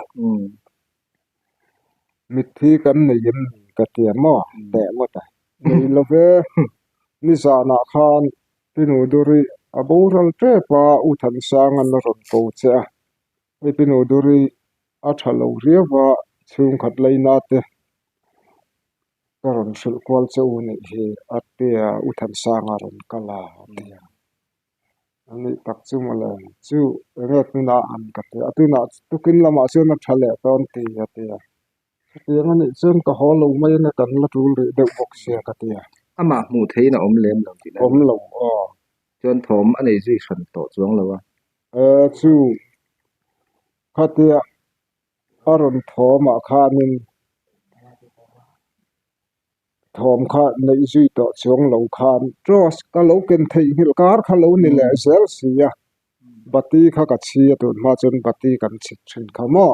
Mitthi kan nei em ni ka ti a maw teh ngawt a. Nei lo ve, nizanah khan Pinu Duri a boral tep a, U Thansanga'n a rawn ko che a. Hei Pinu Duri a tha lo riau a, chhungkhat laina te ka rawn hrilh kual che u nih hi a ti a, U Thansanga rawn kal a a ti a. A nih tak chu mawle chu enge tunah an ka ti a tunah tukin lamah chuan a tha leh dawn ti a ti a chutiang a nih chuan ka haw lo mai anga kan la tul rih deuh bawk sia ka ti a. Amah hmuh theihin a awm lem lo tih lai Awm lo aw. Chuan thawm a nei zui hran tawh chuang lo a. E chu khatia a rawn thawmah khanin Thawm kha neih zui tawh chuang lo khan torch ka lo ken theihnghilh kar kha lo ni leh zel si a, bati kha ka chhi a tun hma chuan bati kan chhit thin kha maw?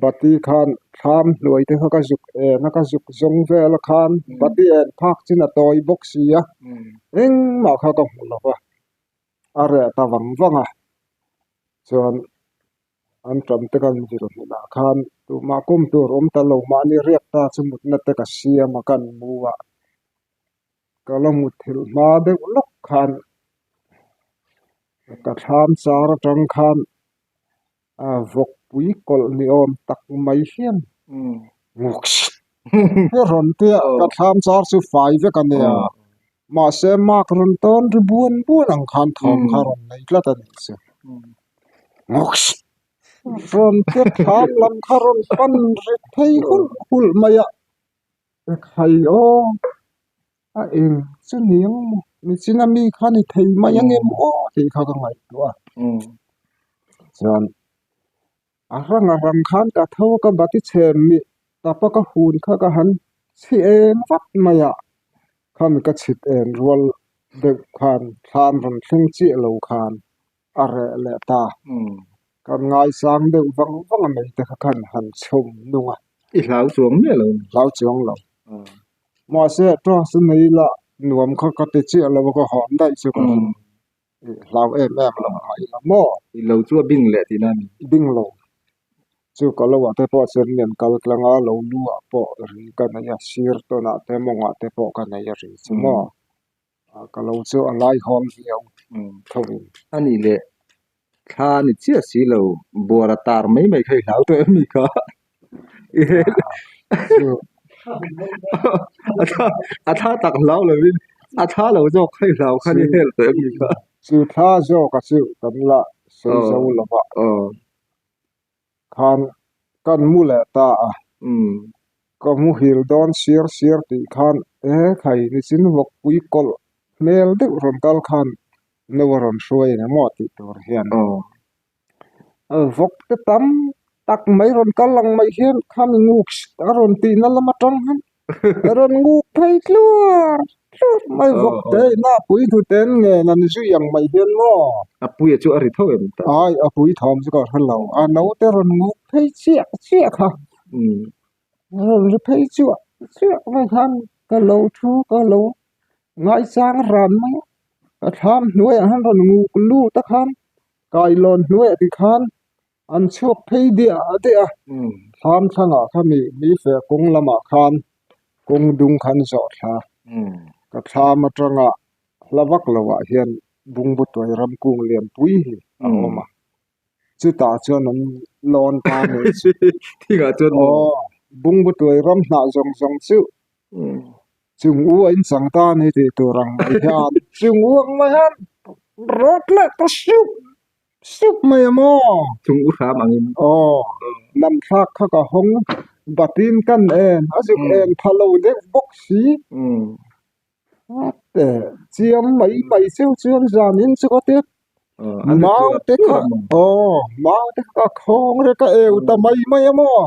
Bati khan thlam hnuai te kha ka zuk en a ka zuk zawng vel a khan bati en phak chin a tawi bawk si a, engmah kha ka hmu lo va, a reh ta vang vang a chuan. An ṭam te kan vil hmunah khan tumah kum tur awm ta lo mahni riak ta chu mutna te ka siam a kan mu a, ka la mutthilh hma deuh lawk khan ka thlam char atang khan a vawkpui kawlh ni awm tak mai hian a rawn tia ka thlam char chu fai vek a nia mahse mark rawn tawn ri buan buan ang khan thawm kha rawn nei tlat a nih chu. Rawn te thlam lam kha rawn pan ri phei hulh hulh mai a, ekhai aw a eng chu ni ang maw nichina mi kha ni thei mai ang em aw tih kha ka ngaihtuah a chuan a rang a rang khan ka tho a ka bati chhem mi tapa ka hun kha ka han chhi eng vat mai a khami ka chhit en rual. deuh khan thlan rawn thleng chiah lo khan a reh leh ta. Kan ngaisang deuh vang vang a mai te kha khan han chhawm nung a. I hlau chuang miah lo. Hlau chuang lo. Mahse class a nei la nuam kha ka ti chiah lo a ka hawn daih chu ka ring. I hlau em em lo mah ila maw? I lo chu a bing leh tihna a ni. Bing lo. Chu ka lo ah te pawh chuan mi an kal tlang a, lo lu ah pawh ri ka nei a, sir tawnah te mawngah te pawh ka nei a ri chu maw? Ka lo chu a lai hawn viau tho in. A nih leh thla a ni chiah si lo, buara tar mai mai kha i hlau tawh em ni kha? A thla tak hlau lovin a thla lo zawk kha i hlau kha ni hel tawh em ni kha? Chu thla zawka chu kan la sawi zo lo va. Khan kan mu leh ta a, ka muhil dawn siar siar tih khan e khai nichin vawkpui kawlh hmel deuh rawn kal khan no a rawn hruai eng emaw tih tur hian vawk te tam tak mai rawn kal ang mai hian khami nguk a rawn tihna lam atang hian a rawn nguk phei tluar tluar mai vawk te ina a pui hnute an ngen an zui ang mai hian maw. A puia chu a ri tho em ta? Ai a pui thawm chu ka hre lo a naute rawn nguk phei chiah chiah kha a rawn ri phei chiah chiah mai khan ka lo thu ka lo ngaichang ran mai a ka thlam hnuaiah khan rawn nguk lut a khan kailawn hnuaiah tikhan An chhuak phei diah diah a, thlam thlangah kha mi mi feh kawng lamah khan kawng dung khan zawh thla. Ka thlam atanga hla vak lovah hian bungbu tuai ram kung lianpui hi a awm a, chutah chuan an lawn ta mai chu. Thingah chuan aw, bungbu tuai ram hnah zawng zawng chu chung u a inchang ta a ni tih tur ang mai hian chung u ang mai hian rawt leh ta sup Sup mai a maw? Chung u hram angin. Aw, lam thlak kha ka hawng batin kan en a zuk en pha lo deuh bawk si. Ate chiam mai mai cheu chuan zanin chu ka tia mau te kha aw mau te kha ka khawng rek a eu ta mai mai a maw?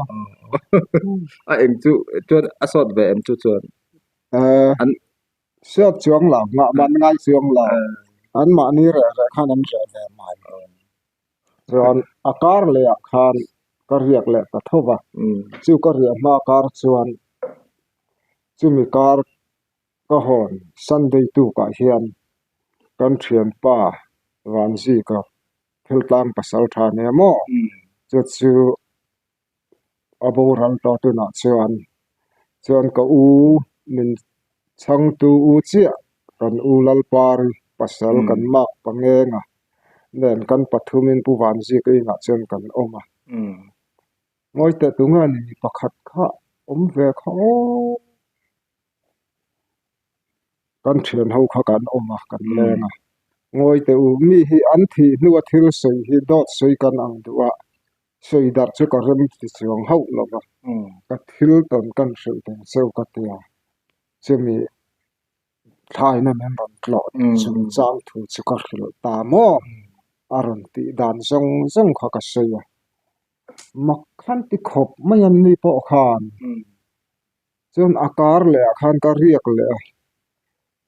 A eng chu chuan a sawt ve em chu chuan? An Hriat chuang lo, ngah man ngai chuang lo, an mahni reh reh khan an reh ve mai. Chuan a kar leh ah khan ka riak leh ta tho va, chu ka riah hma kar chuan chumi kar ka hawn Sunday tukah hian kan thianpa Vanzika thiltlang pasal tha nia maw chu chu a boral tawh tunah chuan chuan ka u min chhangtu u chiah kan u Lalpari pasal kan mak pangenga nen kan pathumin Pu Vanzika inah chuan kan awm a ngawi teh tunge a ni mi pakhat kha awm ve kha aw kan thian ho kha kan awm a kan leng a ngawi teh u mi hi an thih hnua thil sawi hi dawt sawi kan ang duh a. Sawi darh chu ka rem ti chuang hauh lo va, ka thil tawn kan hrilh teng cheu ka ti a, chumi thlaina min rawn tlawh chungchang thu chu ka hrilh ta maw? A rawn tih dan zawng zawng kha ka sawi a, mak khan ti khawp mai an ni pawh khan chuan a kar leh ah khan ka riak leh a,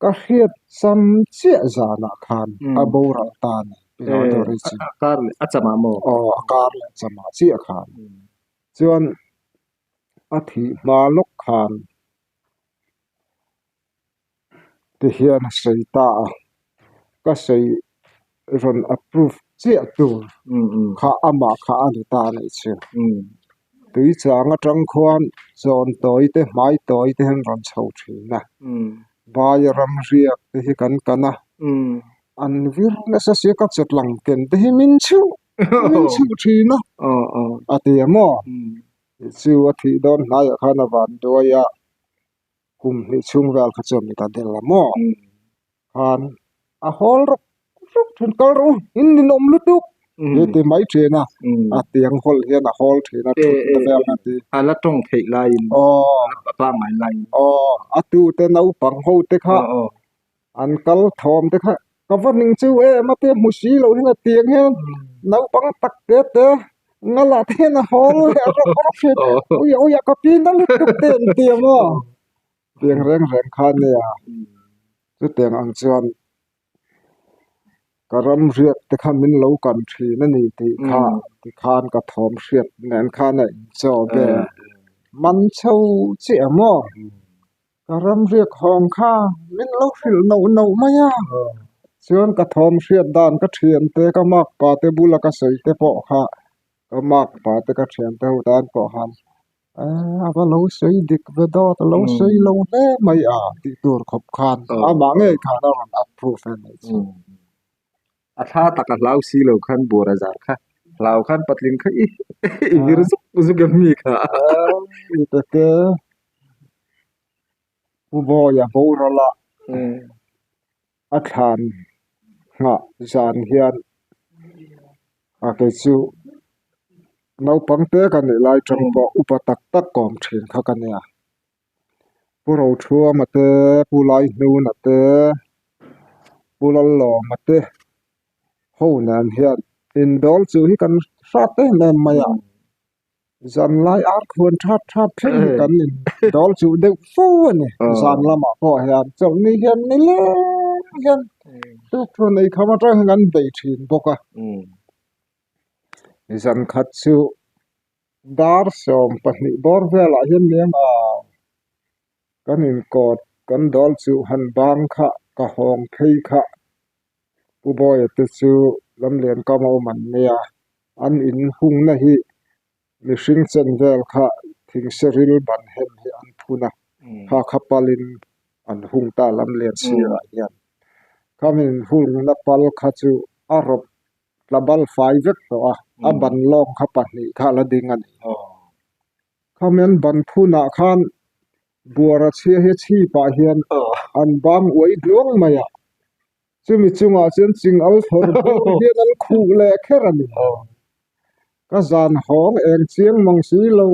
Ka hriat cham chiah zanah khan a boral ta a ni, Pi Rodori chu. A kar leh a chamah maw? Aw, a kar leh a chamah chiah khan. Chuan a thih hma lawk khan tihian a sawi ta a, ka sawi rawn approve chiah tur kha amah kha a ni ta a nih chu. Tui chang atang khuan chawn tawi te hmai tawi te hian rawn chho thin a, Baia ram riak te hi kan kan a, an vir nasa sia ka chawtlang ken te hi min chhuh min chhuh thin a, a ti a maw? Chu a thih dawn hnaiah khan a van duai a, kum hnih chhung vel kha chuan mit a del a maw? Khan a hawl rawk rawk thin kal rawh u in ninawm lutuk ni ti mai thin a a tiang hawl hian a hawl thin a thut na vel a ti a la tawng theih laiin aw a pangngai laiin aw a tu te naupang ho te kha an kal thawm te kha ka va ning chu em a tia hmu si lo hian a tiang hian naupang tak te te ngalah te hian a hawl leh rawk rawk thin uia uia ka pi na lutuk te an ti ang aw. Tiang reng reng kha nia chutiang ang chuan. Ka ram riak te kha min lo kan thin a ni tih kha tikhan ka thawm hriat nen khan a inchaw vel man chho chiah maw? Ka ram riak hawng kha min lo hrilh noh noh mai a, chuan ka thawm hriat dan ka thiante ka makpa te bula ka sawi te pawh kha ka makpa te ka thiante ho tan pawh khan a va lo sawi dik ve dawt a lo sawi lo hle mai a tih tur khawp khan amah ngei khan a rawn approve a nih chu. A thla tak a hlau si lo khan buar a zar kha hlau khan patling kha i i vir zuk zuk em mi kha. I tete Pu Bawia boral a a thlan nghah zan hian a kei chu naupang te ka nih lai tang pawh upa tak tak kawm thin kha ka nia. Pu Rothuama te, Pu Laihnuna te, Pu Lallawma te ho nen hian indawl chu hi kan hrat em em mai a. Zan lai ar khuan that that thleng hi kan in dawl chuh deuh fo a ni. Zan lamah pawh hian chawlhni hian ni leng hian tukthuan ei kham atang hian kan bei thin bawk a. Zan khat chu dar 12 bawr velah hian niang a kan inkawt kan dawl chuh han bang kha ka hawng phei kha. Pu Bawia te chu Lamlian kam a awm an nia, an in hungna hi mihring chen vel kha thingseril ban hem hi an phun a, kha kha palin an hung ta Lamlian sirah hian. Khami in hungna pal kha chu a rawp tla bal fai vek tawh a, a ban lawng kha pahnih kha a la ding a ni. Khami an ban phunah khan Buara chhia hi chhipah hian an bang uai hluang mai a, chumi chungah chuan ching al thawr bur hian an khuh leh kher a ni. Ka zan hawng eng chiang mang si lo,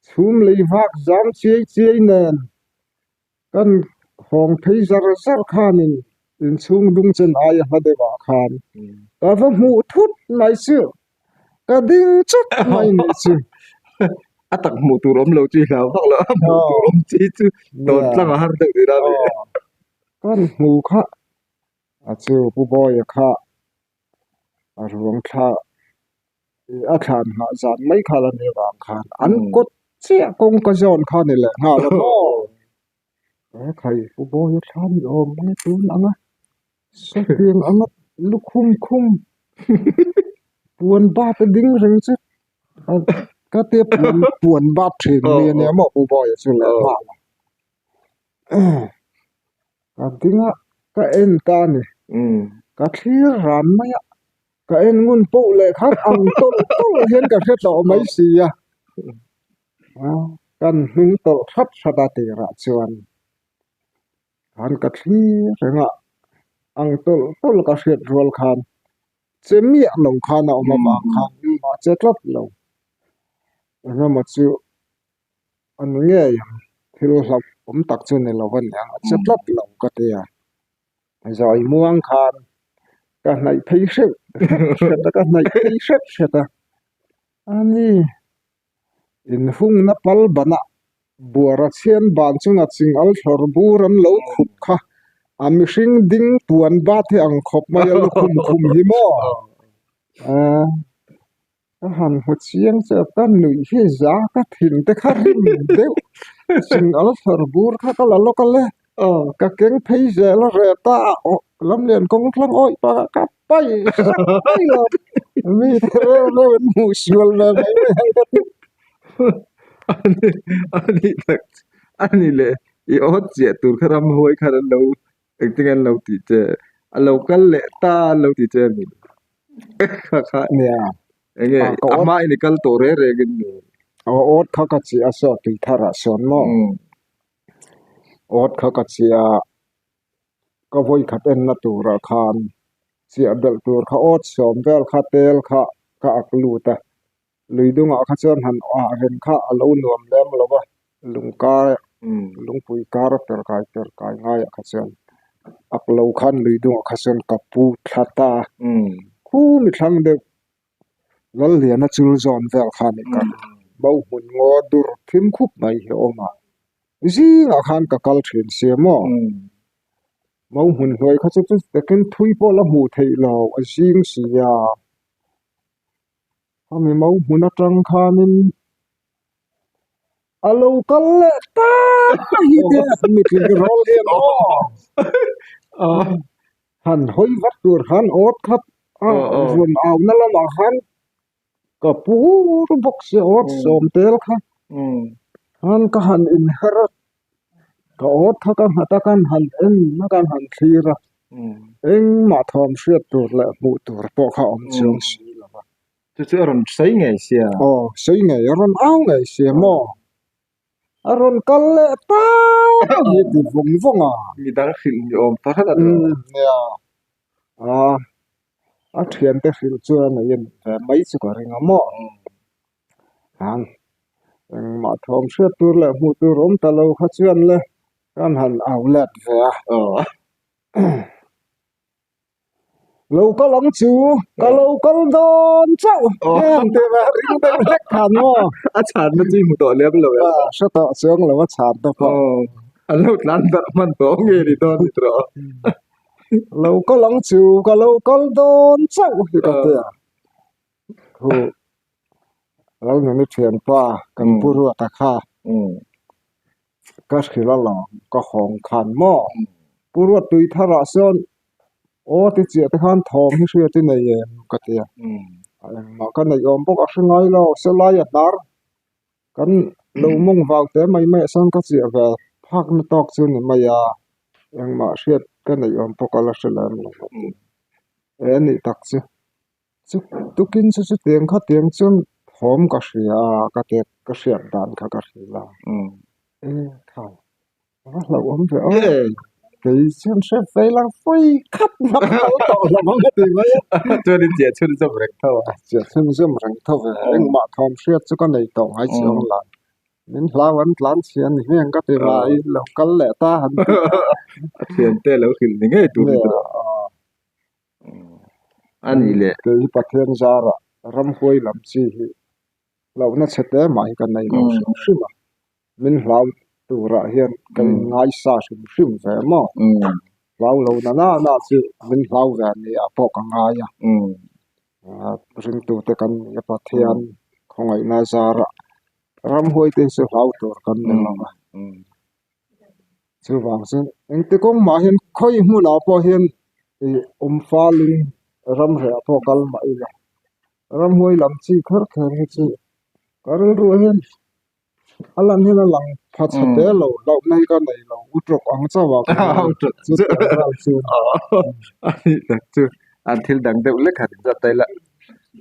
chhum lei vak zam chiai chiai nen kan hawng phei zar zar khanin inchhung dung chen aia hla deuhah khan ka va hmuh thut mai chu. Ka ding chawt mai ni chu. A tak hmuh tur awm lo chi hlau vak lo a hmuh tur awm chi chu tawn tlang a har deuh tih na mi. Kan hmu kha a chu Pu Bawia kha a ruang thla a thlan nghah zan mai kha la ni avang khan an kawt chiah kawngka zawn kha ni leh nghal a maw. He khai Pu Bawia thla ni awm mai tun ang a. Sawtiang anga lukhum khum puan bat a ding reng chu ka tia puan puan bat thin mi ania maw Pu Bawia chu leh nghal a ka ding a ka en ta a ni ka thlir ran mai a ka en ngun poh leh khan ang tawlh tawlh hian ka hre tawh mai si a kan hnung tawlh hrat hrat a tirah chuan. Khan ka thlir reng a, ang tawlh tawlh ka hriat rual khan che miah lo khan a awm avang khan engmah che tlat lo. Engemaw chu a ni ngei ang, thil hlauh awm tak chu ni lo a niang, a che tlat lo ka ti a. Zawi muang khan ka hnaih phei hreuh hret a, ka hnaih phei hret hret a, a ni. Inhungna pal banah buara chhian ban chunga ching al thlawr bur an lo khup kha a mihring ding puan bat hi ang khawp mai a lukhum khum hi maw? Aaa ka han hmu chiang che a ka nuih hi za ka thin te kha rim deuh ching al thlawr bur kha ka la lawk a le ka keng phei zel a reh ta a aw lamlian kawng tlang awih pah ka paih sak mai lo mi te reuh reuh an hmuh sual ve mai mai ang ka ti. Ani ani tak ani leh i awt chiah tur kha ramhuai khan an lo engtin an lo tih che a lo kal leh ta an lo ti che a ni kha kha Nia enge a hma in i kal tawh reng reng in ni. Aw awt kha ka chiah a saw tui thar ah sawn maw awt kha ka chiah a. Ka vawikhat enna turah khan chiah belh tur kha awt sawm vel kha tel kha ka ak lut a, lui dungah kha chuan han ah reng kha a lo nuam lem lo va, lung kar lungpui kar per kai per kai ngaiah kha chuan ak lo khan lui dungah kha chuan ka pu thla ta a, khumi thlang deuh Lalliana chul zawn vel kha a ni ka bo hmun ngaw dur thim khup mai hi a awm a, zingah khan ka kal thin sia maw? Mau hmun hnuai kha chu chu takin thui pawh la hmuh theih lo a zing si a. Khami mau hmun atang khanin a lo kal leh ta hi te mitling rawl hian aw han hawi vat tur khan awt khat a rawn au na lamah khan ka pur bawk si awt sawm tel kha khan ka han inher a ka awt kha ka nghat a kan han en a kan han thlir a engmah thawm hriat tur leh hmuh tur pawh kha awm chuang si lo va. Chu chu a rawn sawi ngei sia. Aw sawi ngei a rawn au ngei sia maw? A rawn kal leh ta hi ti vawng vawng a. Midang hrilh ni awm ta hret a ni. Nia a a thiante hrilh chu a nei a ni ve mai chu ka ring a maw? Ang engmah thawm hriat tur leh hmuh tur awm ta lo kha chuan le kan han au let ve a. Lo kal ang chu, ka lo kal dawn chauh em tih ve ring deuh hlek khan maw? A chhanna chu i hmu tawh lem lo em? Hre tawh chuang lo a chhan te pawh. An lo tlan darh hman tawh nge ni dawn ni tawh. Lo kal ang chu, ka lo kal dawn chauh hi ka tia. Hu Lalnuni thianpa kan pu Ruata kha ka hrilh alawm ka hawng khan maw pu Ruat tui tharah sawn aw ti chiah te khan thawm hi hriat i nei em ka ti a engmah ka neih awm bawk a hre ngai lo selaia hnar kan lo mawng vau te mai mai ah sawn ka chiah ve phak na tawk chu ni mai a engmah hriat ka neih awm pawh ka la hre lem lo a ti e anih tak chu. Chu tukin chu chutiang khatiang chuan thawm ka hria a ka ti ka hriat dan kha ka hrilh a e khai a va hlauhawm ve aw kei chuan hre vei lang fawi khat mak kal tawh lo ang a ti mai a chuan in chiah chhunzawm reng tho a chiah chhunzawm reng tho ve engmah thawm hriat chu ka nei tawh ngai chiang lo min hlau an tlan chhia ni hmel ka ti mai lo kal leh ta han ti a thiante lo hrilh ni ngei tur ni tawh. A nih leh. Kei hi Pathian zarah ramhuai lam chi hi hlauhna chhe te mah hi ka nei lo hrim hrim a, min hlau turah hian ka inngaisa hrim hrim ve maw? Hlau lo na na na chu min hlau ve ni ah pawh ka ngai a, ringtute kan ni a Pathian khawngaihna zarah ramhuai te hi chu hlau tur kan ni lo va. Chuvang chuan engti kawng mah hian khawi hmunah pawh hian ih awm falin ramriah pawh kal mah ila ramhuai lam chi kher kher hi chu ka rilruah hian a lan hian a lang pha chhe te lo hlauhna hi ka nei lo u tawk ang chauh ah ka ngai chu ral chu a nih tak chu an thil dang deuh lek han inzat ta ila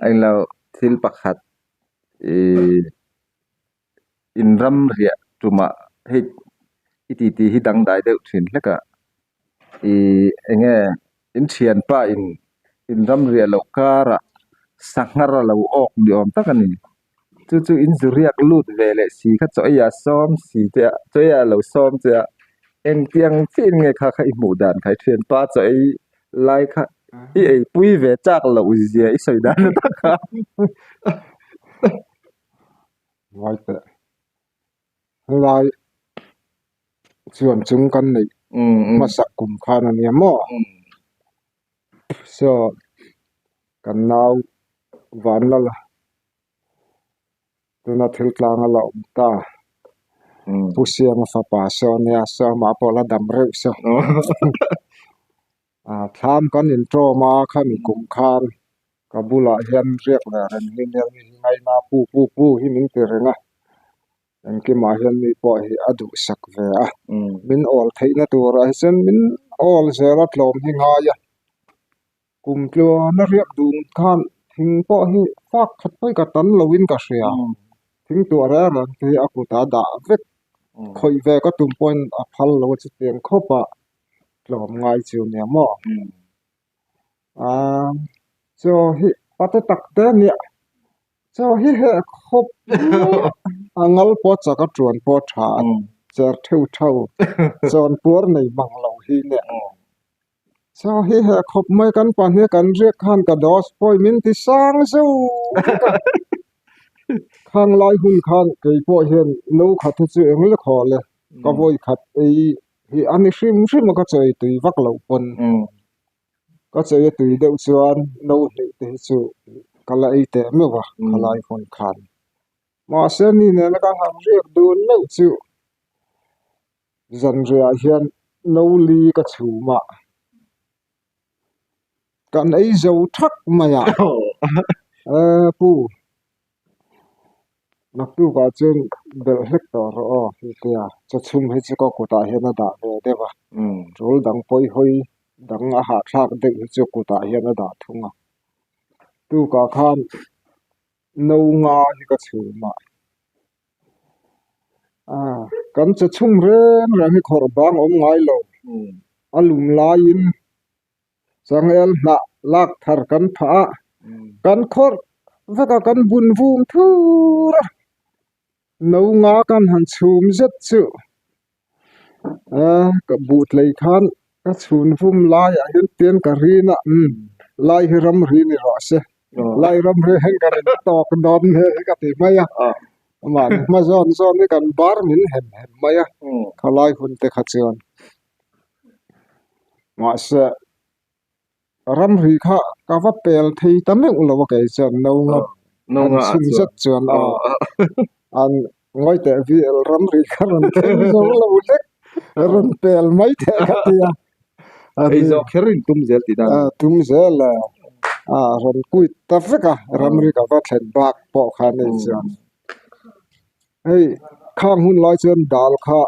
englo thil pakhat ih. In ram riah tumah hei i titi hi dangdai deuh thin hlek a ih eng nge in thianpa in in ram riah loh karah sanghar a lo awk ni awm tak a ni chu chu in zu riak lut ve leh si kha chaw ei ah sawm si te a chaw ei ah lo sawm che a engtiang chiah in nge kha kha i hmuh dan kha i thianpa chaw ei lai kha i eipui ve chak loh zia i sawi dan tak kha. Ngai teh. Helai chuan chung kan neih hmasak kum khan a nia maw? Saw kan nau Vanlala tuna thil tlang a la awm ta. Pu Siama fapa saw a nia, saw amah pawh a la dam reuh saw. Thlam kan intawm a khami kum khan ka bulah hian riak ve reng hi nia mi hi ngaina pu pu pu hi min ti reng a engkimah hian mi pawh hi a duhsak ve a min awl theihna turah hi chuan min awl zel a tlawm hi ngai a kum tluana riak dun khan thing pawh hi fak khat pawh hi ka tam loin ka hria thing tuah reng reng te hi a kutah a dah vek khawih ve ka tum pawhin a phal lo a chutiang khawp ah. Tlawm ngai chu nia maw? Aaa chaw hi pate tak te a nia chaw hi heh khawp a ngal pawh chak a tuan pawh a tha a cher theuh theuh chawn puar nei mang lo hi nia chaw hi heh khawp mai kan pahnih kan riak khan ka dose pawh min ti sang zeuh vek a khang lai hun khan kei pawh hian no khat hi chu eng le khaw le ka vawi khat ei. hi a ni hrim hrim a ka chawi tui vak loh pawn ka chawi a tui deuh chuan no hnih te hi chu ka la ei teh meuh a khalai hun khan mahse mi nena ka han riak dun meuh chu zanriah hian no li ka chhum a kan ei zo thak mai a pu naktukah chuan belh hlek tawh rawh aw hetia chawchhum hi chu ka kutah hian a dah ve deuh a tul dang pawi hawi dang a hahthlak deuh hi chu kutah hian a dah thung a tukah khan no nga hi ka chhum a kan chawchhum reng reng hi khawrh bang awm ngai lo a lum laiin changel hnah lak thar kan phah a kan khawrh vek a kan bun vum thur a no nga kan han chhum zet chu ka buh tlei khan ka chhun vum laiah hian tian ka rin a lai hi ramri ni rawh se lai ramri hian kan in tawk dawn hle hi ka ti mai a mahni hma zawn zawn hi kan bar min hem hem mai a khalai hun te kha chuan mahse ramri kha ka va pel thei ta meuh lo a kei chuan no nga an chhun zet chuan a an ngawi teh VL ramri kha rawn thleng zo lo hlek rawn pel mai teh ka ti a ei zawh kher in tum zel tih dan tum zel a a rawn kuit ta vek a ramri ka va thlen bak pawh kha nei chuan hei khang hun lai chuan dal kha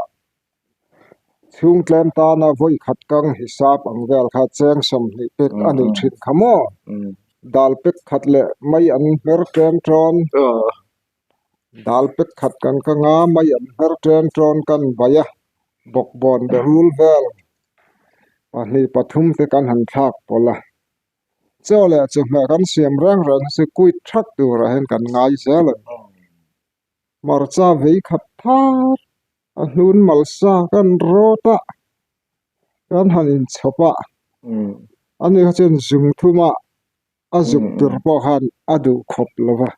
Chhung tlem tana vawi khat kang hisap ang vel kha cheng 20 pek a nih thin kha maw? Dal pek khat leh mai an hmer ṭen ṭawn. Dal pek khat kan kang a, mai an hmer ṭen ṭawn kan bai a, bawkbawn berul vel pahnih pathum te kan han thlak pawlh a. Chaw leh chawhmeh kan siam reng reng hi chu kuit thak turah hian kan ngai zel a ni. Hmarcha vei khat thar a hnun malsa kan rawt a kan han inchhawp a ani kha chuan zung thum a a zuk tur pawh khan a duh khawp lo va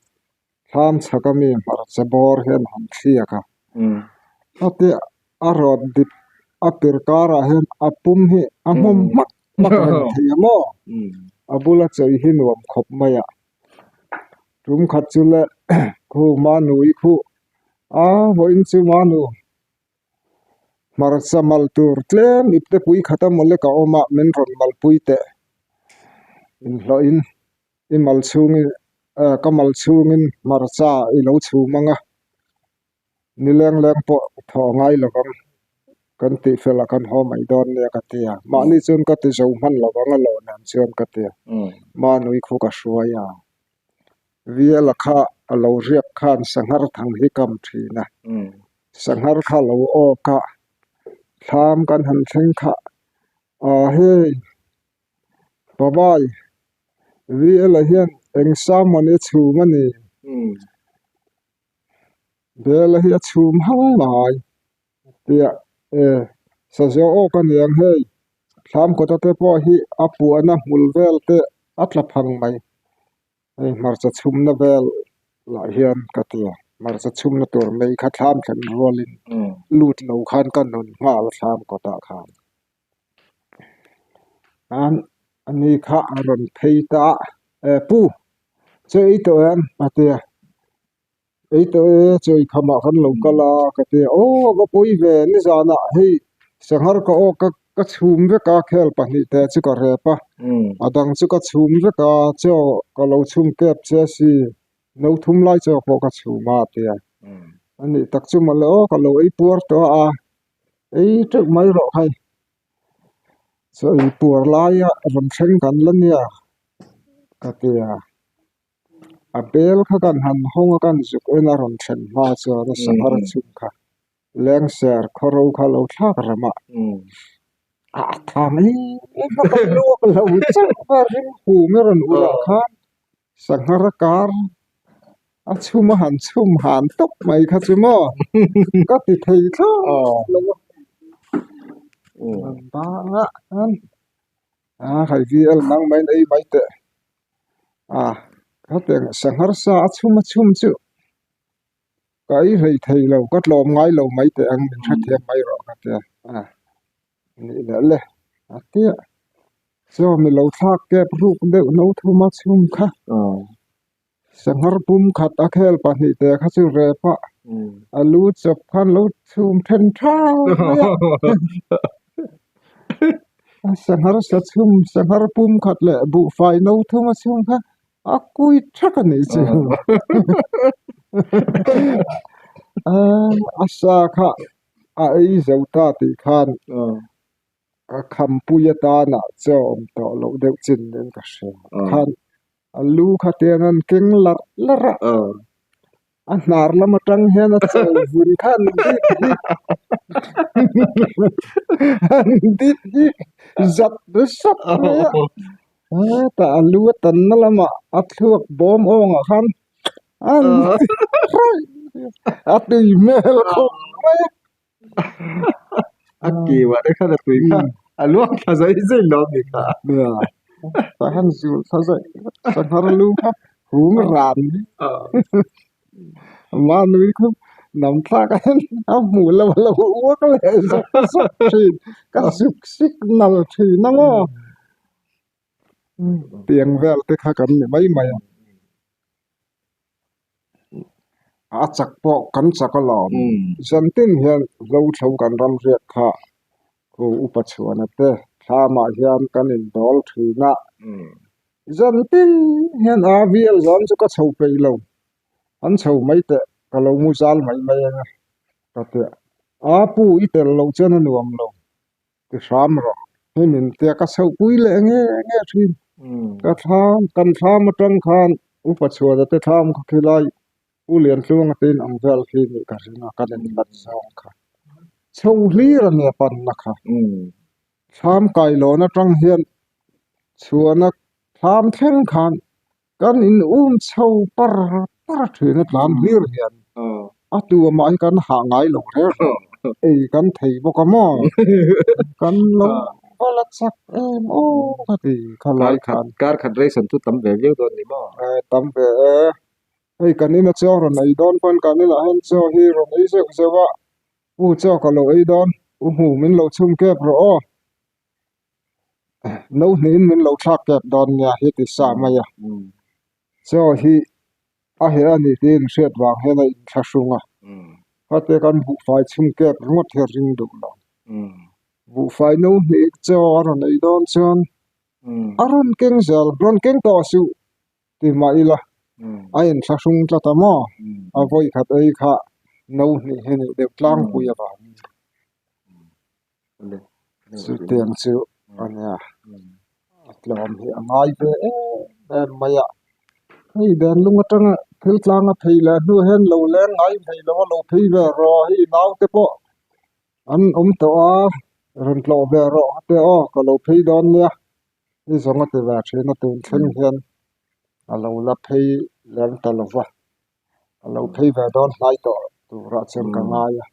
thlam chhak ami hmarcha bawr hian han thliak a heti a rawt dip a pir karah hian a pum hi a hmawm hmak hmak reng thei a maw a bula chawi hi nuam khawp mai a. Tum khat chu le khu manu i khuh a vawiin chu manu hmarcha mal tur tlem ipte pui khat a mawle ka awm a min rawn malpui teh inhlawhin i mal chhungin ka mal chhungin hmarcha i lo chhum ang a. Ni leng leng pawh thawh ngai lo vang kan tih fel ah kan haw mai dawn nia ka ti a, mahni chuan ka ti zo hman lo vang a lawh nen chuan ka ti a, Manui khu ka hruai a, Viala kha a lo riak khan sanghar thang hi kam thin a, sanghar kha a lo awk a, thlam kan han thleng kha aw hei Babai Viala hian eng sermon i chhum a ni. Bela hi a chhum hang mai tia e sazaw awk a niang hei thlam kawta te pawh hi a puahna hmul vel te a tla phang mai hei hmarcha chhumna vel lah hian ka ti a hmarcha chhumna tur mai kha thlam thlen rualin lut lo khan ka nun nghal a thlam kawtah khan an ani kha a rawn phei ta a e pu chaw ei tawh em a ti a ei tawh e chaw ei khamah kan lo kal a ka ti a aw a va pawi ve nizanah hei sanghar ka awk a ka chhum vek a khel pahnih te chu ka rep a a dang chu ka chhum vek a chaw ka lo chhum kep che a si no thum lai chaw pawh ka chhum a a ti a ani tak chu mawle aw ka lo ei puar tawh a ei teuh mai rawh hei chaw ei puar laia rawn thleng kan la nia ka ti a a bel kha kan han hawng a kan zuk en a rawn thlen hma chuan a sanghar chhung kha lengser khawro kha lo thlak rem a a tha mai em a ka luak lo chauh a rim hum a rawn ulh ah khan sanghar a kar a chhum a han chhum han tawp mai kha chu maw ka ti thei thlawt lo a banga a hei VL nang mai in ei mai teh a hetiang sanghar sa a chhum a chhum chu ka ei hlei thei lo ka tlawm ngai lo mai teh ang min hrethiam mai rawh ka ti a. Nih leh le a tia chaw mi lo thlak kep ruk deuh no thuma chhum kha sanghar pum khat a khel pahnih te kha chu rep a a lu chawp khan lo chhum then tha mai a a sanghar sa chhum sanghar pum khat leh buhfai no thuma chhum kha a kui thak a nih chu a sa kha a ei zo ta tih khan a khampui atana chaw awm tawh loh deuh chin nen ka hria khan a lu kha tiang an keng larh larh a a hnar lam atang hian a chaw vun kha an dip hi an dip hi zat zat mai a hetah a lu a tanna lamah a thluak bawm awngah khan an a tui hmel khawp mai a. A kiu ah te khan a tui kha a luang thla zai zai lo a ni kha. Nia, tah hian zul thla zai sanghar lu kha hung ran manui khu nam thlak a hian a hmuh loh a lo uak leh zawk zawk thin ka zuk signal thin a maw tiang vel te kha kan ni mai mai a. A chak pawh kan chak alawm. Zantin hian hlo thlo kan ram riak kha khu upa chhuana te thlamah hian kan indawl thin a. Zantin hian a vial zan chu ka chho peih lo. An chho mai teh ka lo mu zal mai mai ang a ka ti a. A pu i tel loh chuan a nuam lo. Ti hram rawh. Hei min tia ka chhohpui leh nge nge thin. Ka thlam kan thlam atang khan upa chhuana te thlam kha khilai U Liantluanga te in ang vel khi nih ka ring a kan inhlat zawng kha. Chho hlir a nia panna kha. Thlam kailawn atang hian chhuana thlam thleng khan Kan in um chho par par thin a tlan hlir hian a tu amah hi kan hah ngai lo reng reng ei kan thei bawk a maw kan lo va la chak em aw ka ti kha lai khan. Kar khat ration chu tam ve viau dawn ni maw? Tam ve e, hei kan ina chaw rawn ei dawn pawn kan inah hian chaw hi rawn ei zeuh zeuh a, u chaw ka lo ei dawn, u hmu min lo chhum kep rawh aw. No hnihin min lo thlak kep dawn nia hi ti sa mai a chaw hi a heh a ni tiin hriat vang hian a inthlahrung a khatia kan buhfai chhung kep ringawt hi a ring duh lo buhfai no hnih chaw a rawn ei dawn chuan a rawn keng zel rawn keng tawh suh ti mah ila a inthlahrung tlat a maw a vawi khat ei kha no hnih hi a nih deuh tlangpui avangin. Chutiang chu a nia a tlawm hi a ngai ve em em mai a hei dan lung atanga thil tlang a phei leh hnu hian lo leng ngai thei lo a lo phei ve rawh hei naute pawh an awm tawh a rawn tlawh ve rawh te aw ka lo phei dawn nia i zawng a ti ve thin a tun thleng hian a lo la phei lem ta lo va a lo phei ve dawn hlai tawh turah chuan ka ngai a.